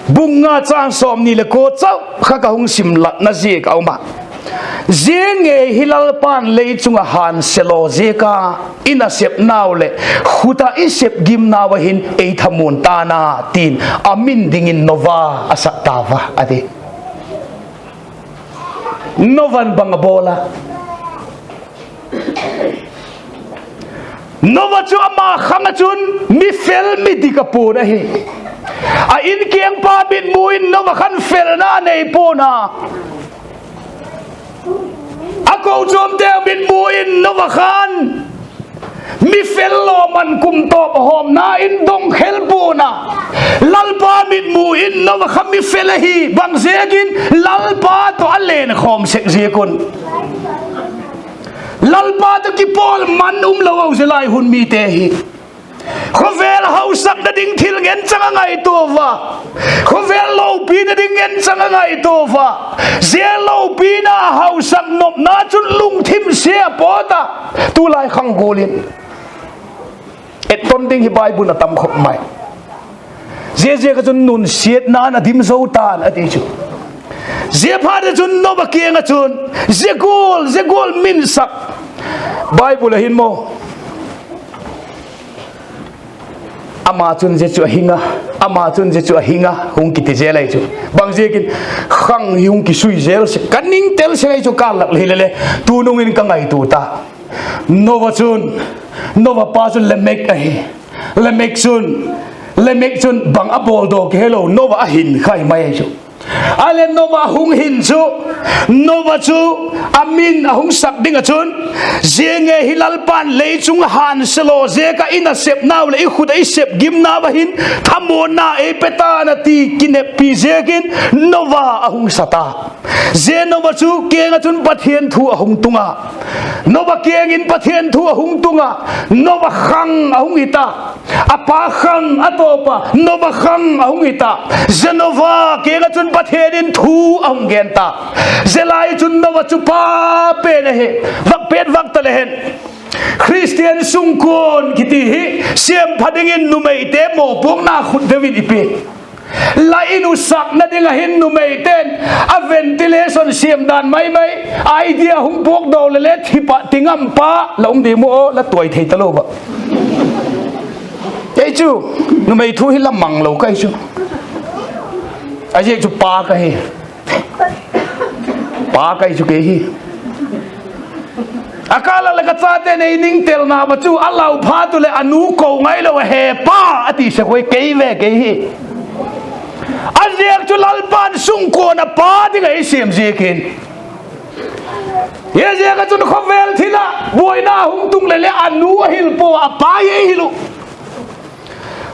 bung nga châng sawmni leh kua chau kha ka hung sim latna ziak a um a. Zia ngei hi Lalpa'n lei chung ah hânsia law ziak a, i nasepnau leh khut ah i sep gimnau ah hin ei thamuan ta'n a, ti'n a min dingin Noa a sak tau a, a ti. Noa'n bang a bawl a? Noa chu ama khang ah chun mi fel mi dik a pua'n ahi. A inkiangpa mitmu in Noa khan felna a nei pua'n a. A kochuamte mitmu in Noa khan mi fel law man kum tawp hawmna in dong khel pua'n a. Lalpa mitmu in Noa kha mi fel ahi, bangziakin Lalpa tawh a lenkhawm sek ziak un. Lalpa tawh kipawl man umlo a, zia lai hun mite hi khawvel hausakna ding thil ngen chang a ngaitua ua, khawvel lopina ding ngen chang a ngaitua ua, zia lopina hausak nopna chun lungthim sia a pawt a, tulai khang gual in etton ding hi Bible ah tam khop mai. Ziaziak ah chun nunsiatna'n a dim zo ta'n a ti chu. Ziaphat ah chun Noa kiang ah chun zia gual, zia gual minsak, Bible ah hin maw, ama chun zia chu a hing a, ama chun zia chu a hing a, hung kiti zel ahi chu. Bangziakin khang hi hung kisui zel sek, ka ning tel sek ahi chu, ka lak le hile le, tunung in ka ngaitua ta. Noa chun, Noa pa chu Lamek ahi. Lamek chun, Lamek chun bang a bawldaw kihelo, Noa a hin khai mai ahi chu. A le Noa hung hin chu, Noa chu a min a hung sak ding ah chun, zia ngei hi Lalpa'n lei chung hânsia law ziak ah i nasepnau leh i khut ah i sep gimnau ah hin thamuanna ei pe ta'n a ti kineppi ziakin Noa a hung sa ta. Zia Noa chu kiang ah chun Pathian thu a hung tung a. Noa kiang in Pathian thu a hung tung a. Noa khang a hung hi ta. A pa khang a tawp a, Noa khang a hung hi ta. Zia Noa kiang ah chun Pathian in thu a hung gen ta. Zia lai chun Noa chu pa pen ahi. Vak pet vak ta le hen, Khristian sungkuan kiti hi siampha dingin numeite mopuakna khut deu in i pia. La in uh sakna ding ah hin numeite'n a ventilation siam dan mai mai, idea hung puakdaw le le thip ah ti ngam pa la um di maw, la tuai thei talo a. Kei chu numei thu hi la mang lo ka hi chu. A ziak chu pa ka hi. Pa ka hi chu kei hi. A kâl ah le ka chate'n ei ning telna ma chu a lau phat u leh a nu ko ngailo a, he pa a ti sek ui, kei ve kei hi. A ziak chu Lalpa'n sungkuan a pa ding ah ei siam ziakin. Ziaziak ah chun khawvel thil ah buaina hung tung le le a nu a hil pua, a pa ei hil uh.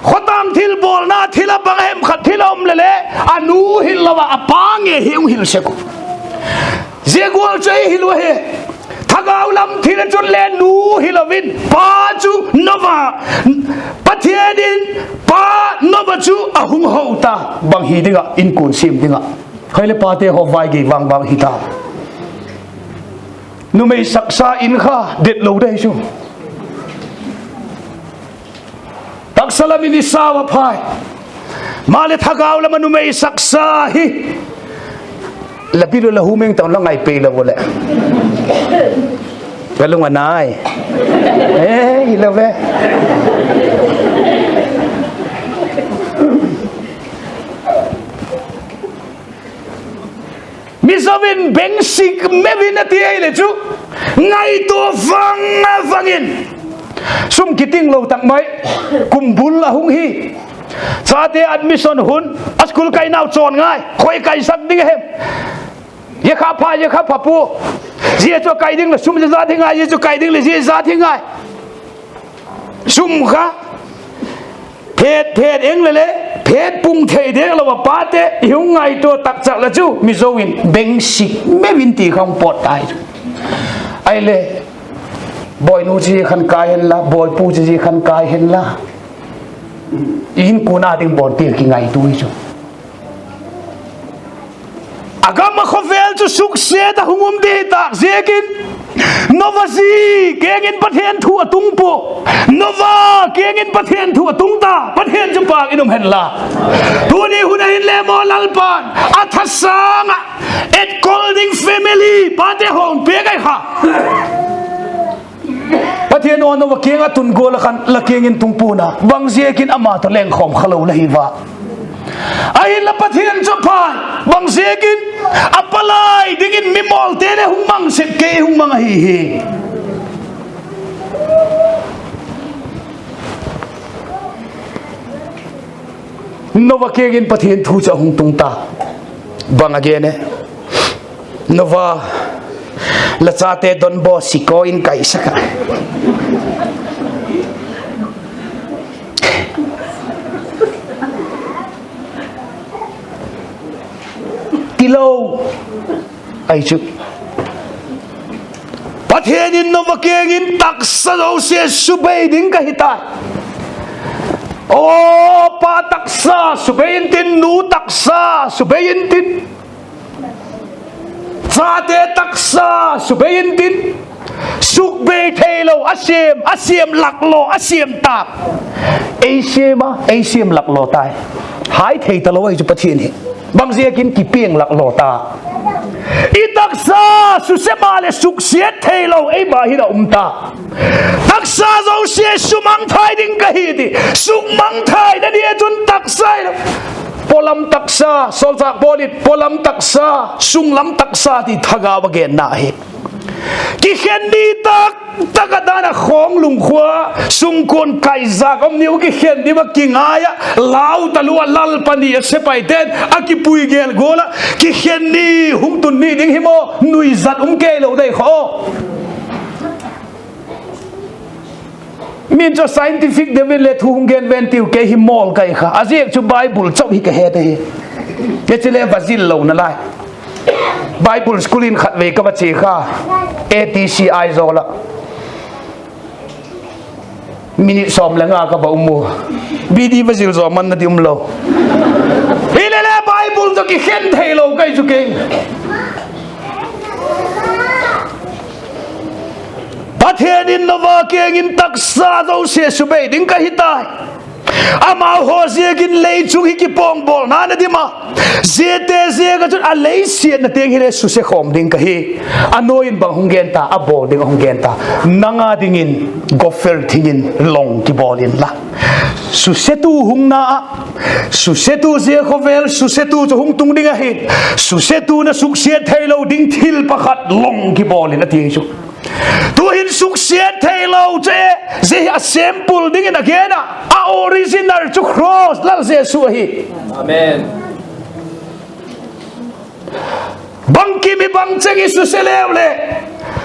Khawtâng thil bawlna thil ah bang hem khat thil a um le le, a nu hil lo a, a pa ngei hi hung hil sek uh. Zia gual chu ei hil uh ahi. Thagau lam thil a chun le nu hilo in pa chu Noa, Pathian in pa Noa chu a hung ho ta, bang hi ding ah, inkuan siam ding ah. Hoi le pate haw vai gei vang vang hi ta. Numei saksa in kha det lo dei chu. Taksa lam in i sau a phai. Maleh thagau lam a numei saksa hi. La bil u la hu meng ta un la ngai pei lo leh. Ka lung a nai. E, hilo ve. Mizo in beng sik meu in a ti ahile chu, ngaitua vang a vang in. Sum kiting lo tak mai, kum bul a hung hi. Chate admission hun, a school kainau chawn ngai, khoi kaisak ding a hem. Zia kha pha, zia kha pha pua. Zia chu a kai ding leh sum zia zat hi ngai, zia chu kai ding leh zia zat hi ngai. Sum kha phet phet eng le le, phet pung thei dek lo a pate i hung ngaitua tak chak la chu Mizo in beng sik meu in ti kha hung pawt tai. Ahile, bawinu chi khan kai hen la, bawipu chi khan kai hen la, i inkuan a ding bawn ti kingaitua hi chu. A gam a khawvel chu suksiat a hung um di tâk ziakin, Noa zi kiang in Pathian thu a tung pua. Noa kiang in Pathian thu a tung ta, Pathian chu pâk in um hen la. Tuni hun a hin le maw Lalpa'n a thasâng ah etkol ding family pate haw hun piak ahi kha. Pathian aw, Noa kiang a tun gual a khan la kiang in tung pua'n a, bang ziakin ama tawh lengkhawm kha lo la hi va. Ahinla Pathian chu a phai, bang ziakin, a palai dingin mimawlte le hung mang sek kei hung mang ahi hi. Noa kiang in Pathian thu chu a hung tung ta. Bang a gen e? Noa, la chate Don Bosco in kaisak a, ti lo ahi chu. Pathian in Noa kiang in, taksa zosia subei ding ka hi tai. Aw, pa taksa subei intin, nu taksa subei intin, chate taksa subei intin, sukbei theilo a siam, a siam lak law a siam tâk. Ei siam a, ei siam lak law tai. Hai thei talo ahi chu Pathian hi. Bang ziakin kipiang lak law ta. I taksa suse maleh suksiat theilo ei ma hin a um ta. Taksa zosia sumangthai ding ka hi ti, sukmangthaina dia chun taksa hilo, pawlam taksa, sawlchâk Paul in pawlam taksa, sunglam taksa ti thagau a genna ahi. Kikhen ni tak tak a dan a khawng lungkhua, sungkuan kaizak um ni u kikhen ni ma kingai ah, lau talu a Lalpa ni a sepaite'n a kipui gel gual ah, kikhen ni hung tun ni ding hi maw, nuizat um kei lo dei kha. Min chu scientific deu in le thu hung gen ven tiu, kei hi mawl ka hi kha. A ziak chu Bible chau hi ka het ahi. Kei chu le va zil lo nalai. Bible school in khatvei ka va chia kha, A T C Aizawl ah. Minute sawm le nga ka va um u. B D va zil zaw man na di um lo. Hile le Bible tawh kikhen theilo ka hi chu kei. Pathian in Noa kiang in, taksa zosia subei ding ka hi tai. Amau haw ziakin lei chung hi kipawngbawlna na dim a, ziate ziak ah chun a lei siatna tiang hile suse khawm ding ka hi. A nuai in bang hung gen ta, a bawl ding a hung gen ta. Nang a dingin gopher thing in long kibawl inla, susetu hung na ah, susetu zia khawvel susetu chu hung tung ding ahi. Susetu na suksiat theilo ding thil pakhat long kibawl in a ti chu. Tu'hin suksiat theilo chu e, zia hi a sample dingin a gen a, a original chu cross Lal Jesu ahi. Amen. Bangkim i bangcheng i suse leu leh,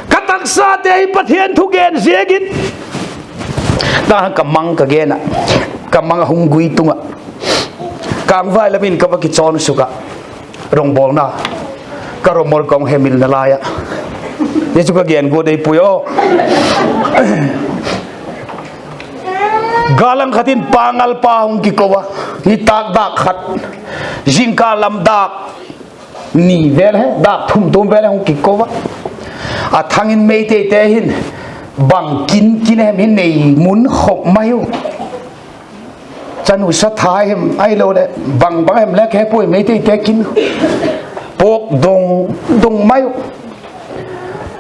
ka taksate hi Pathian thugen ziakin, ta ka mang ka gen a, ka mang a hung gui tung ah, kângvai lam in ka va kichawn suk ah, rongbawlna, ka romor ka hung hemil nalai ah, Zia chu ka gen guat ei pui aw. Gâl lang khat in Pangalpa hung kiko a, nitâk dâk khat, zingkal lam dâk ni vel he, dâk thum tuam vel he hung kiko a. A thang in Meiteite hin bang kin kin hem hi nei mun khop mai u. Chanu sa tha hem ahiloleh bang bang hem le ka he puai, Meiteite kin puak dong dong mai u.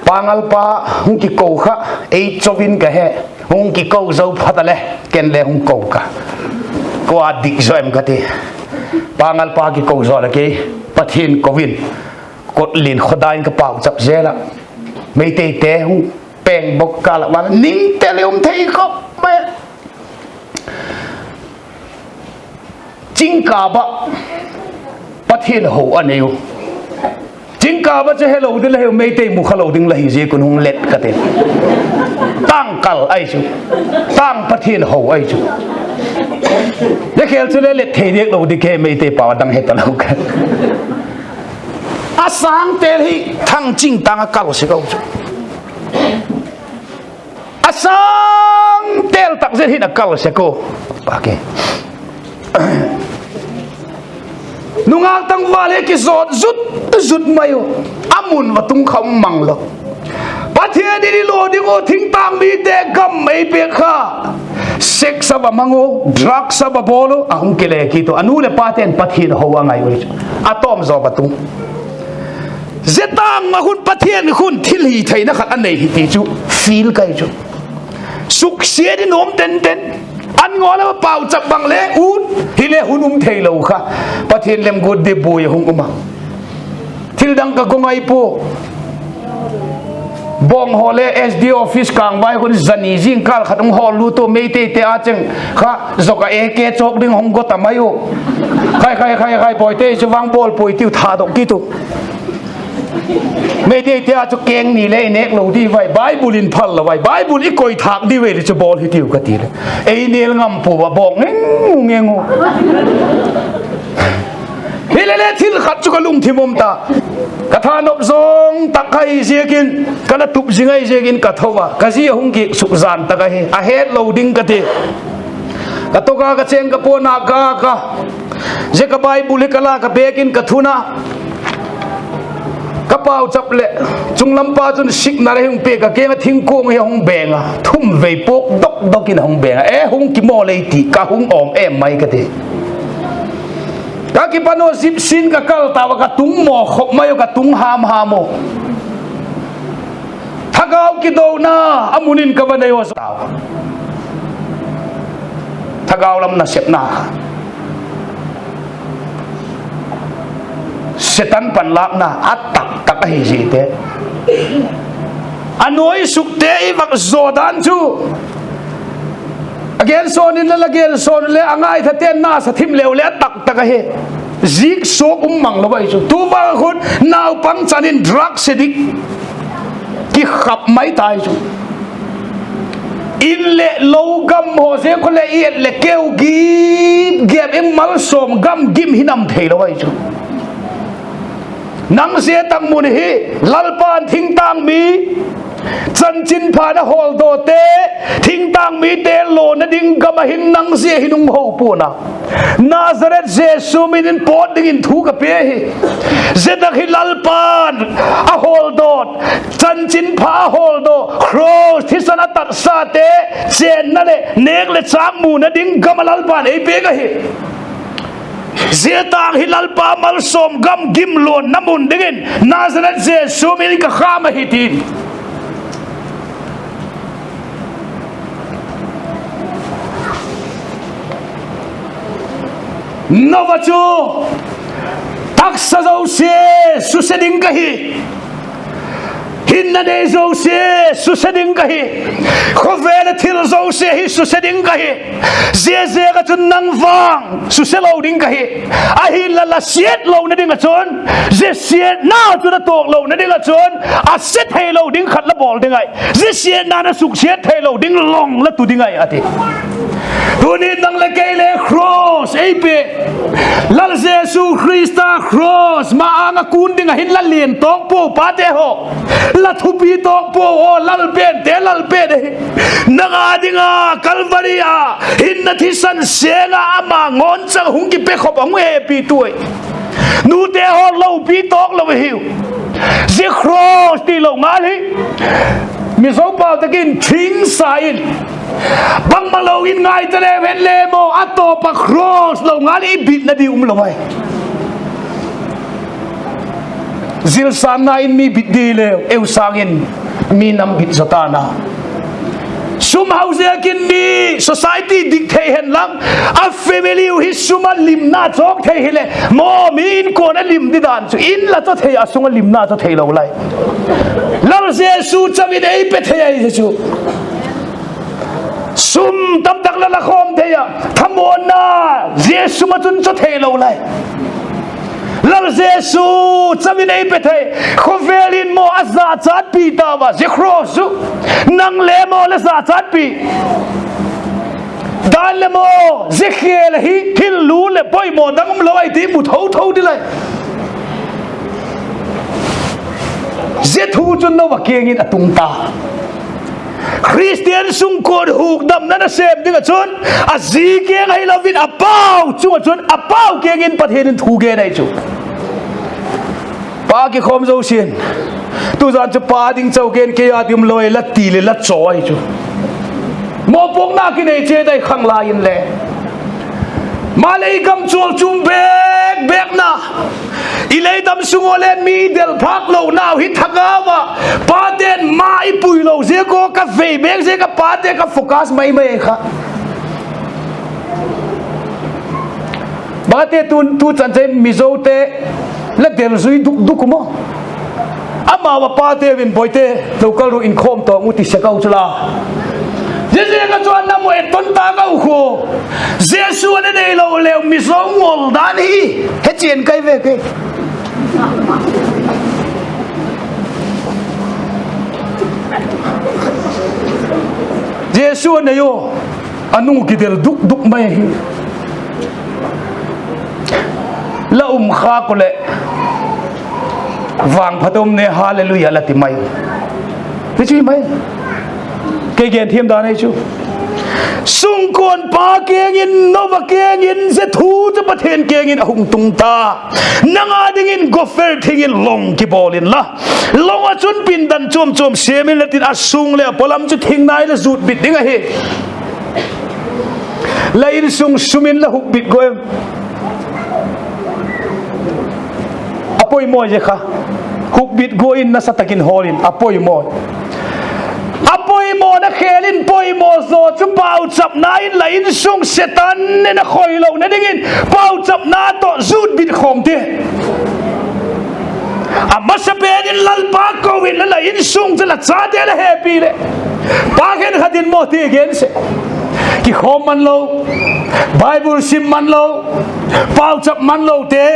Pangalpa hung kiko kha ei chau in ka he, hung kiko zo phat a le ken le hung ko ka. Kua dik zaw em ka ti. Pangalpa kiko zaw leh kei Pathian ko in, kot lian khawdai in ka pauchap zel a, Meiteite hung peng bawk kâl ah van ning tel i um thei khop mai. Chingkâp ah Pathian ho a nei u. Chingkâp ah chu helo ding la hiu, Meitei mu kha lo ding la hi ziak un hung let ka ti. Tângkal ahi chu. Tâng Pathian ho ahi chu. Zia khêl chu le let thei diak lo ding ke, Meitei pau a dang he talo ka. A sâng tel hi thang ching tâng a kal sek u chu. A sâng tel tak zet hin a kal sek u. Nungâk tangval hi kizawt zut zut mai u. A mun va tung kha um mang lo. Pathian in i law ding uh thingtâng mite gam ei pêk kha, sex a va mang u, drugs a va bawl u, a hung kile kit u. A nu leh pate'n Pathian ho a ngai ui chu, a tawm zaw va tung. Zia tâng ma khun Pathian khun thilhitheina khat a nei hi ti chu feel ka hi chu. Suksiat i nuam ten ten. An ngawl a pauchap bang le ut hile hun um theilo kha, Pathian lemguat di buai a hung um a. Thil dang ka go ngai pua. Bawng haw le S D O office kângvai khun zani zingkâl khat hung hawl lut u, Meiteite a cheng kha zok a A K chawk ding hung go ta mai u. Khai khai khai khai, Pawite chu vang bawl puai tiu, thadok kit u. Meiteite a chu keng ni le i nêk lo di vai, Bible in phal lo vai, Bible i koi thâk di ve le chu bawl hi tiu ka ti le, ei nêl ngam pua a, bawng ngeng u ngeng u. Hile le thil khat chu ka lungthim um ta. Ka thanop zawng tak ahi ziakin, ka la tup zing ahi ziakin ka tho a, ka zi a hung giak suk jan tak ahi, a het lo ding ka ti. Ka tok a ka chêng ka puan a ka ka, zia ka Bible hi ka la ka bêk in ka thun a, ka pauchap leh, chunglampa chun signal a hung pia, ka kiang a thingkuang hi a hung beng a, thum vei puak dok dok in a hung beng a, e hung kimawl ei ti, ka hung awm em mai ka ti. Ka kipan u, zip sin ka kal tau a, ka tung maw khop mai u, ka tung ham ham u. Thagau kidona a mun in ka va nei u a, tau. Thagau lam nasepna, Setan panlâkna a tak tak ahi ziate, a nuaisukte i vak zaw dan chu, a gensawn in la, la gensawn le a ngaithate'n na sa thim leu leh a tak tak ahi. Zik suak um mang lo ahi chu. Tu vang khun naupang chan in drug addict kikhap mai tai chu. In leh lo gam haw zia khu leh i et leh keu gip gep in malsawm gam gim hi nam theilo ahi chu. Nang zia tak mun hi Lalpa'n thingtâng mi, chanchinpha na hawldawte, thingtâng mite lawna ding gam ah hin nang zia hin hung ho pua'n a, Nazareth Jesu min in pawt dingin thu ka pia hi. Zia tak hi Lalpa'n a hawldawt, chanchinpha a hawldaw, cross thisan a tatsate chênna leh nêk leh châk muna ding gam ah Lalpa'n ei piak ahi. Zia tâng hi Lalpa malsawm gam gim luanna mun dingin Nazareth Jesu min in ka khâm ahi, ti'n. Noah chu taksa zosia suse ding ka hi, hinna nei zosia suse ding ka hi, khawvel a thil zosia hi suse ding ka hi. Ziaziak ah chun nang vang suse lo ding ka hi. Ahinla la siat lona ding ah chun, zia siatna chu la tuak lona ding ah chun, a se theilo ding khat la bawl ding ahi. Zia siatna na suksiat theilo ding long la tu ding ahi, a ti. Tuni nang leh kei le cross ei pe, Lal Jesu Khrista cross ma-âng ah kûn ding ah hin la lian tawk pua, pate haw. La thupi tawk puau aw, Lal pente Lal pen ahi. Nang â ding a Calvary a hinna thisan seng a ama ngawnchang hung kipekhop a hung hepitu ahi. Nute haw, lopi tawk lo ahiu. Zia cross tilo ngal hi Mizo pau tak in thingsa in, bangmalo in ngai ta leu hen le maw, a tawp a cross lo ngal i bitna di um lo ai. Zilsânna in mi bit di leu, eu sâng in mi nam bit zaw ta'n a. Sum hau ziakin mi society dik thei hen lang, a family uh hi sum a limna chawk thei hileh maw, mi inkuan a lim di dan chu in la chaw thei a, sung a limna chaw theilo lai. Lal Jesu chau in ei pe thei ahi chu. Sum tamtak la la khawm thei a, thamuanna zia sum ah chun chaw theilo lai. Lal Jesu chau in ei pe thei. Khawvel in maw a zachatpi tau a, zia cross chu nang le maw la zachatpi dan leh maw, zia khêl ahi thil lu leh poimaw dang umlo ahi ti mu tho tho di lai. Zia thu chun Noah kiang in a tung ta. Khristian sungkuan hukdamna nasêm ding ah chun a zi kiang ahilo in a pau chung ah chun a pau kiang in Pathian in thu gen ahi chu. Pa kikhawm zosia'n, tuzan chu pa ding chau gen kei a ding um lo e la ti leh la chaw ahi chu. Mawpuakna kinei chiat ahi khanglai inle. Malei gam chual chuam bêk bêkna, i lei dam sung ua le mi del phâk lonau hi thagau ah, pate'n ma i pui lo ziak ua ka vei bêk ziak a pate ka focus mai mai kha. Pate tu, tu chan chai Mizote la del zui duk duk u maw. Amau a pate vin boite, lo kal ru inkhawm tawng u ti sek au chu la. Ziaziak a chuan na mu et ton ta ka u khu. Jesu a na neilo leu Mizo ngol dan hi he chian kai ve ke. Jesu a nei u, a nung kidel duk duk mai hi. La um khâk u leh, vangphat um ne, hallelujah la ti mai. Hi chu hi mai. Kei gen thiam dan ahi chu. Sungkuan pa kiang in, Noah kiang in, zia thu chu Pathian kiang in a hung tung ta. Nang a dingin gopher thing in long kibawl inla, long ah chun pindan chuam chuam siam inla tin, a sung leh a pawlam chu thing nai la zut bit ding ahi. La insung sum in la hukbit gua em? A poimaw zia kha. Hukbit gua in, nasa tak in hawl in, a poimaw. A poimawna khêl in poimaw zaw chu pauchapna in la insung Setan in a khoilona dingin pauchapna tawh zut bit khawm ti. A masapen in Lalpa ko inla, la insung chu la chate la hepi leh, pa khenkhat in maw ti gen se, kikhawm man lo, Bible sim man lo, pauchap man lote,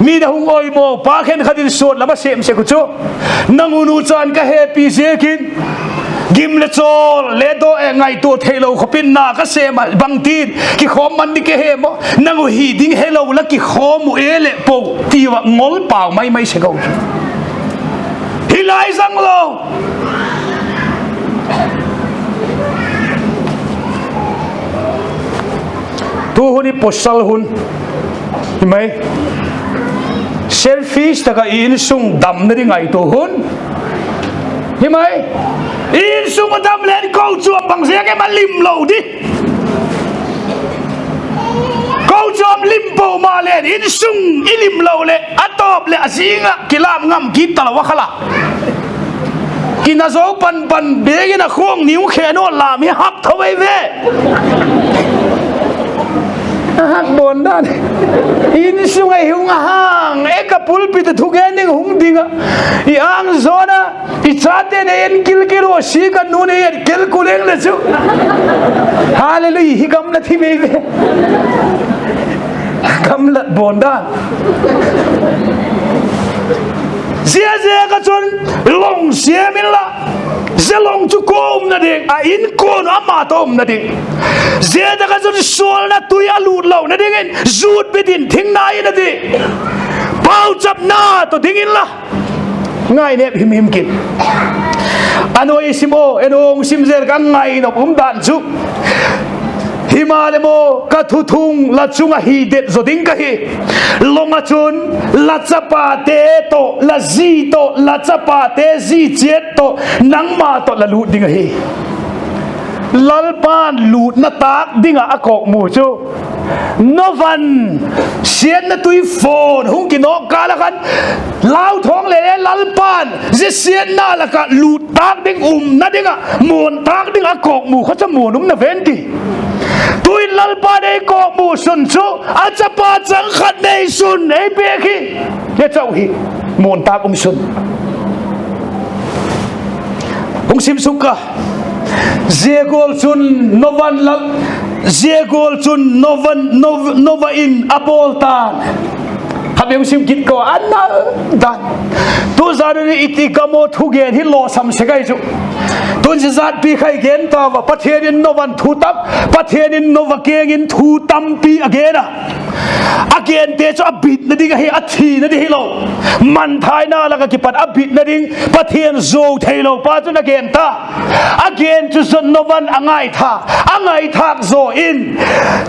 mi na hung oimaw pa khenkhat in suat lam a sêm sek u chu, nang u nu chan ka hepi ziakin gim le chawl le daw e ngaitua theilo khawp in na ka sêm a, bangtin kikhawm man ding ka he maw? Nang u hi ding helo la kikhawm u e leh po, ti ua ngol pau mai mai sek u chu. Hi lai zang lo. Tu hun hi pawsal hun hi mai. Selfish tak a i insung damna ding ngaitua hun hi mai. I insung a dam leng kochuam bang ziak em a lim lo di. Kochuam lim po ma leng insung i lim lo leh a tawp leh a zing ah kilam ngam kit talo a kha la. Kina zo pan pan bêk in a khuang niu khe naw lam hi hak tho ei ve. A hak bawn dan. Insung a hung a hang e ka pulpit a thugen ding hung ding ah, i âng zawn a, i chate nei en kil kil ua, si ka nu nei en kil kul eng le chu. Hallelujah, hi gamla thi mai ve. Gamlat bawn dan. Ziaziak a chun long siam inla, zia long chu kua umna ding, a inkuan ama tawh umna ding. Zia tak a chun sualna tui a lût lona dingin zutbit in thing nai in a ti. Pauchapna tawh ding inla, Ngainêp himhim kin. A nuai sim aw, en aw, hung sim zel ka ngai nop um dan chu. Himaleh maw, ka thuthung la chung ah hi det zaw ding ka hi. Long ah chun la chapate tawh, la zi tawh, la chapate zi chiat tawh, nangma tawh la lût ding ahi. Lalpa'n lûtna tâk ding ah a kawkmu chu, Novan siatna tui fawn hung kinawk kâl ah khan, lauthawng le le Lalpa'n zia siatna lak ah lût tâk ding, umna ding ah muan tâk ding a kawkmu kha chu muan um na ven ti. Tuin Lalpa'n ei kawkmu sun chu, a chapa chang khat nei sun ei pêk hi. Zia chau hi muan tâk um sun. Hung sim suk ka. Zia gual chun Novan la, zia gual chun Novan, Nov-, Nova in a bawl ta'n. Khatvei hung sim kit ka, a nal dan. Tu zan in i ti ka maw, thugen hi lawsam sek ahi chu. Tun zia zatpi kha i gen tau a, Pathian in Novan thu tam, Pathian in Nova kiang in thu tampi a gen a. A gente chu a bitna ding ahi, a thina ding hilo. Mangthaina lak ah kipat a bitna ding, Pathian zuau theilo pa chun a gen ta. A gen chu zon Novan a ngaitha, a ngaithâk zaw in,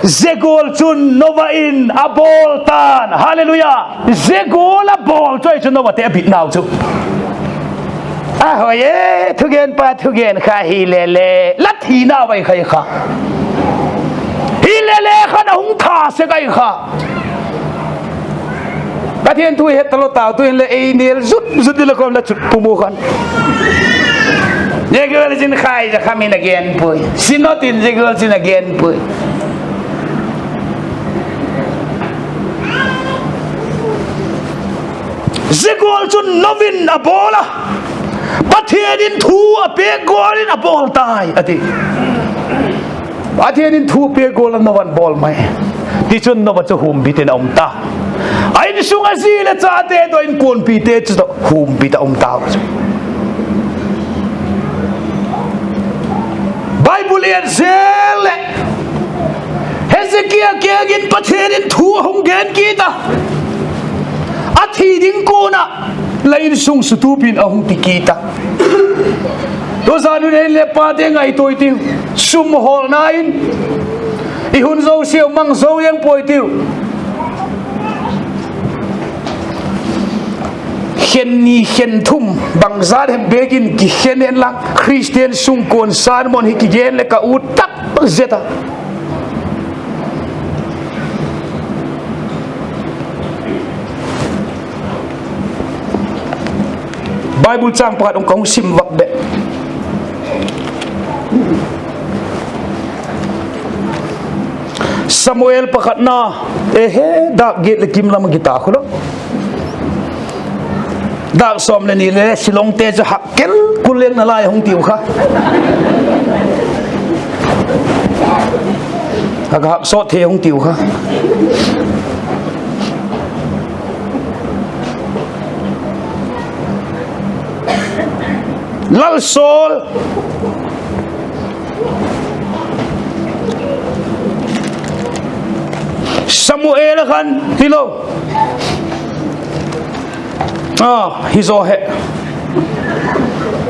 zia gual chun Nova in a bawl ta'n. Hallelujah. Zia gual a bawl chu ahi chu Novate a bitnau chu. A hoi e, thugenpa thugen kha hile le, la thinau ahi kha. Hile le khan a hung tha sek ahi kha. Pathian thu het talo tau, tu'hin leh ei nêl zut zut ding la kawm la chut pum u khan. Zia gual chin khai za kha min a gen puai. Synod in zia gual chin a gen puai. Zia gual chun Nova in a bawl a, Pathian in thu a pêk gual in a bawl tai a ti. Pathian in thu pêk gual a Novan bawl mai. Tichun Nova chu humbit in a um ta. A insung a zi leh chate tawh, inkuanpite chu tawh humbit a um tau chu. Bible i et zel leh, Hezekia kiang in Pathian in thu a hung gen kit a, a thi ding kuan ah, la insung sutup in a hung ti kit a. Tu zan un ei le pate ngaitua i tiu, sum hawlna in i hun zosiau mang zo eng puai tiu. Khen ni khen thum bangzat hem bêk in kikhen hen lang, Khristian sungkuan sermon hi kigen leh ka ut tak zet a. Bible châng pakhat hung ka hung sim vak beh. Samuel pakhatna, ehe, dâk giat leh kim lam a kiti khu lo. Dâk sawm leh ni le Shillongte chu hak kel kul leng nalai hung tiu kha. Hak hak sawt thei hung tiu kha. Lal Saul, Samuel a khan hilo. A, hi zaw he.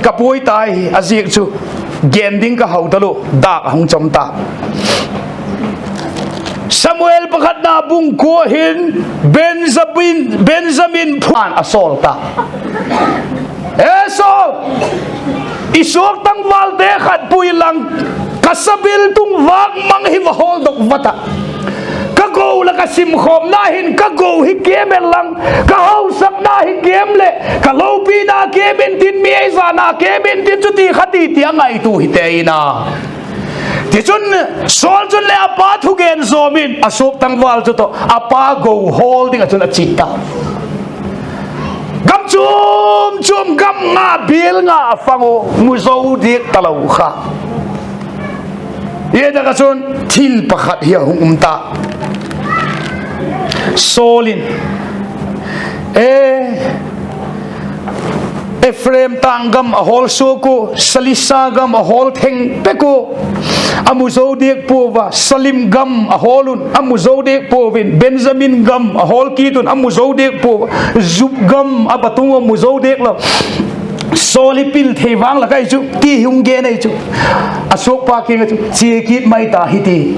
Ka buai tai, a ziak chu gen ding ka hau talu, dâk a hung cham ta. Samuel pakhatna bung kua hin Benjamin, Benjamin phuan a sawl ta. E Saul, i suak tangvalte khat pui lang, ka sabiltung vâk mang hi va hawldok vat ah. Ka go lak ah simkhawmna hin ka go hi kem en lang, ka hausakna hi kem leh ka lopina kem intin, mi ei zana kem intin, chuti kha ti ti a ngaitua hite in a. Tichun, Saul chun le a pa thugen zawm in a suak tangval chu tawh a pa go hawl ding ah chun a chia ta. Gam chuam chuam, gam nga, bial nga a fang u, mu zo diak talo kha. Zia tak ah chun thil pakhat hi a hung um ta. Saul in, e, Ephraim tâng gam a hawl suak u, Salisa gam a hawl theng pek u. A mu zo diak pua a, Salim gam a hawl un, a mu zo diak pua in, Benjamin gam a hawl kit un, a mu zo diak pua a, Jup gam a va tung a, mu zo diak lo. Saul hi pil thei vang lak ahi chu, ti hung gen ahi chu. A suakpa kiang ah chu, chia kit mai ta hi ti.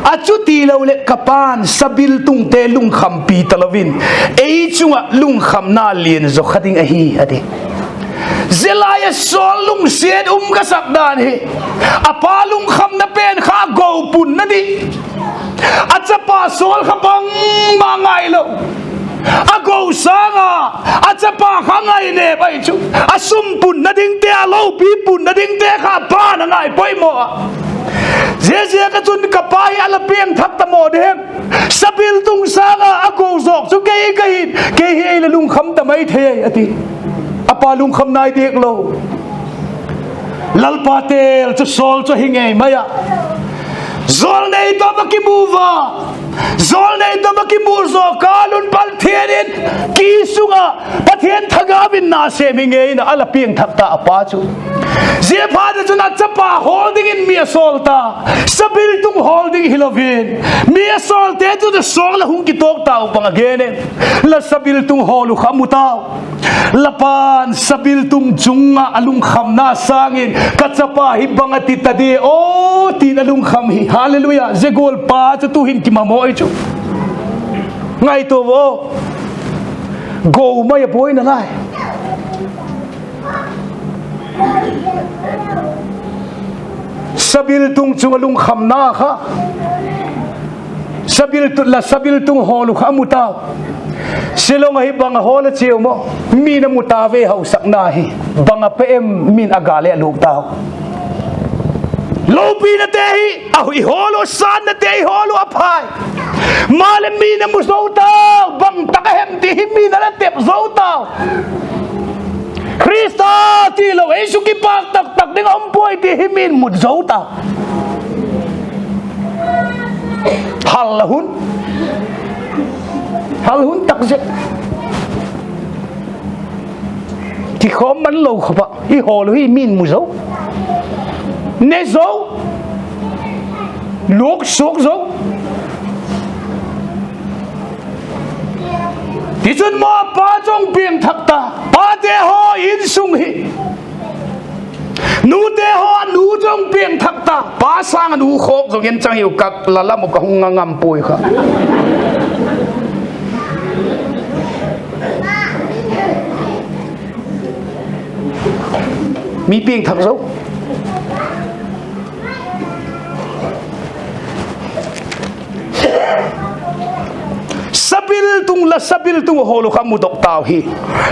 A chuti lo leh ka pa'n sabiltungte lungkhampi talo in, ei chung ah lungkhamna lian zaw kha ding ahi, a ti. Zia lai ah Saul lungsiat um ka sak dan hi, a pa lungkhamna pen kha a go punna ding. A chapa Saul kha bangma ngai lo. A go sâng a, a chapa kha ngai nêp ahi chu. A sum punna dingte, a lopi punna dingte kha a pa'n a ngai poimaw a. Ziaziak ah chun ka pa hi a la piangthak ta maw diam? Sabiltung sâng a a go zawk chu kei ka hi, kei hi ei la lungkham ta mai thei, a ti. A pa lungkham nai diak lo. Lalpa tel chu Saul chu hi ngei mai a. Jawlnei tawh va kimu a, jawlnei tawh va kimu zaw kâl un Pathian in ki sung ah, Pathian thagau in na sêm hi ngei in a la piangthak ta a pa chu. Ziaphat chun a chapa hawl dingin mi a sawl ta, sabiltung hawl ding hilo in, mi a sawlte chu sawl a hung kituak tau bang a gen e. La sabiltung hawl uh kha mu tau. La pa'n sabiltung chung ah a lungkhamna sâng in, ka chapa hi bang a ti ta di aw, ti'n a lungkham hi. Hallelujah. Zia gual pa chu tu'hin kimamaw ahi chu. Ngaitua aw. Go mai a buaina lai. Sabiltung chung a lungkhamna kha, sabiltung, la sabiltung hawl uh kha a mu tau. Shillong ah hi bang a hawl a chiau maw? Mi'n a mu ta ve hausakna hi. Bang a pe em, mi'n a gâl le a lûk tau. Lopinate hi a hui hawl uh, sânnate hi hawl uh a phai. Maleh mi'n a mu zo tau, bang tak a hem ti hi mi'n a la tep zo tau. Khrista tilo ei suk kipâk tak tak ding a um puai ti hi mi'n mu zo tau. Hal la hun. Hal hun tak zet. Kikhawm man lo khawp ah i hawl uh hi mi'n mu zo, ne zo, lûk suak zo. Tichun maw, pa chu hung piangthak ta, pate haw insung hi. Nute haw, nu chu hung piangthak ta, pa sâng a nu khawk zong en chang hiu, ka la lam uh ka hung nga ngam puai kha. Mi piangthak zo. Sabiltung, la sabiltung hawl uh kha mudok tau hi.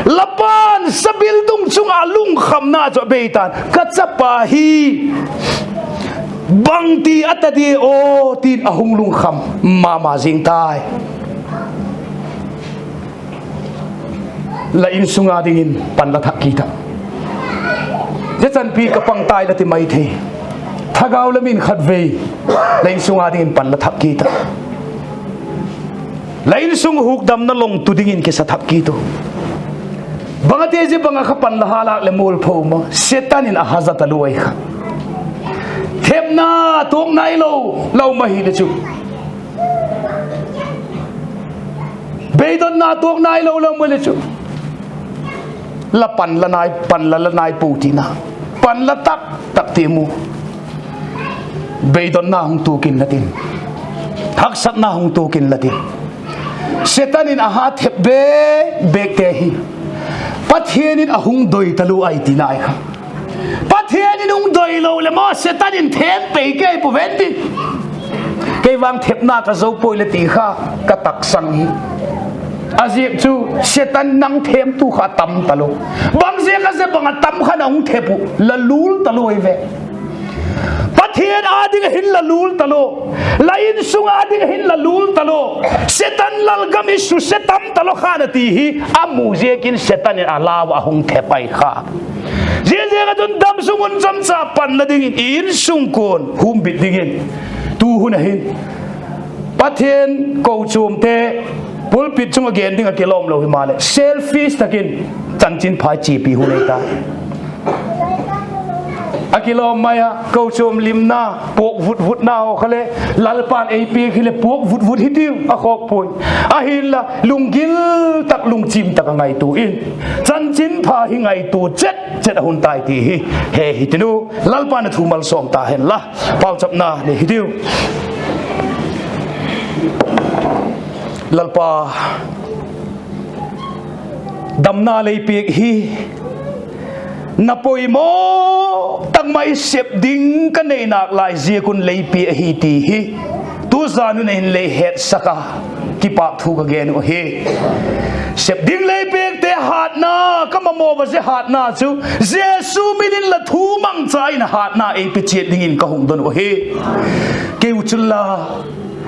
La pa'n sabiltung chung a lungkhamna chu a bei ta'n, ka chapa hi bangti a ta di aw, ti'n a hung lungkham ma ma zing tai. La insung a dingin pan la thak kit a. Zia chanpi ka pang tai la ti mai thei. Thagau lam in khatvei la insung a dingin pan la thak kit a. La insung hukdamna lawngtu dingin kisa thak kit u. Bang a ti zia bang ah kha pan la ha lâk leh mualpho maw, Setan in a ha za talua ahi kha. Thepna tuak nailo, la um ahileh chu, beidonna tuak nailo la um ahileh chu, la pan la nai, pan la la nai puau tina. Pan la tak tak ti mu. Beidonna hung tuak inla tin, haksatna hung tuak inla tin, Setan in a ha thep bêk bêkte hi Pathian in a hung doi talua ahi tina ahi kha. Pathian in hung doilo leh maw, Setan in thêm pei kei pu ven ti. Kei vang thepna ka zo puai le ti kha ka taksang hi. A ziak chu, Setan nang themtu kha a tam talo. Bang ziak a zia bang a tam khan a hung thep uh, la lul talo ahi ve. Pathian â ding ah hin la lul talo, la insung â ding ah hin la lul talo. Setan lalgam i suse tam talo khan a ti hi, a mu ziakin Setan in a lau ah a hung thep ahi kha. Ziaziak ah chun damsung hun chamcha pan la dingin, i insung kuan humbit dingin, tu hun a hin Pathian kochuamte pulpit chung ah gen ding ah kilawm lo himaleh, selfish tak in chanchinpha chiapi hun ei ta. A kilawm mai a, kochuam limna, puak vutvutna haw kha le, Lalpa'n ei piak hileh puak vutvut hitiu a khawk puai. Ahinla, lunggil tak, lungchim tak a ngaitua in, chanchinpha hi ngaitua chet chet a hun tai ti hi he hitiu. Lalpa'n a thu malsawm ta hen la, pauchapna nei hitiu. Lalpa, damna lei piak hi, na poimaw tak mai sep ding ka nei nâk lai ziak un lei piak ahi ti hi, tuzan hun a hin lei hetsak a, kipâk thu ka gen uh ahi. Sep ding lei piakte hâtna, ka mamaw a zia hâtna chu, Jesu min in la thu mangcha in hâtna ei pe chiat dingin ka hung don uh ahi. Kei u chun la,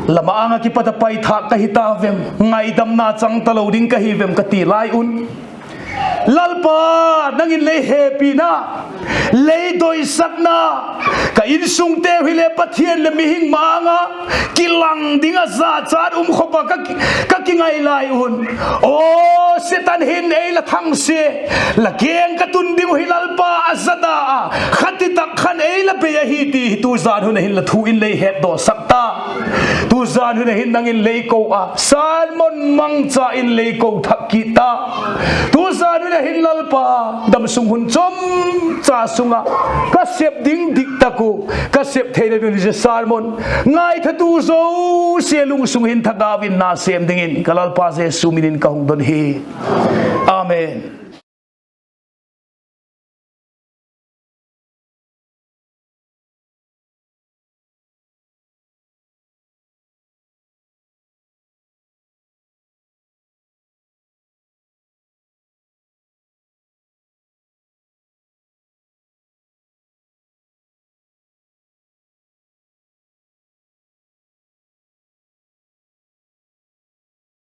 la ma-âng ah kipat a paithâk ka hi ta vem, ngaidamna chang talo ding ka hi vem ka ti lai un, Lalpa, nang in lei hepina, lei doisakna, ka insungteu hile Pathian leh mihing ma-âng ah kilang ding ah zachat um khop ah ka ki, ka kingai lai un, aw, Setan hin ei la thangsia, la keng ka tun ding uh hi Lalpa a za da a, khati tak khan ei la bei ahi ti hi tuzan hun a hin la thu in lei hetdawsak ta. Tuzan hun a hin nang in lei ko a, sermon mangcha in lei ko thak kit ta. Tuzan hun a hin Lalpa, damsung hun chomcha sung ah ka sep ding dik tak uh, ka sep theina ding uh zia sermon ngaithatu zosia lungsung hin thagau in na sêm dingin ka Lalpa Jesu min in ka hung don hi. Amen.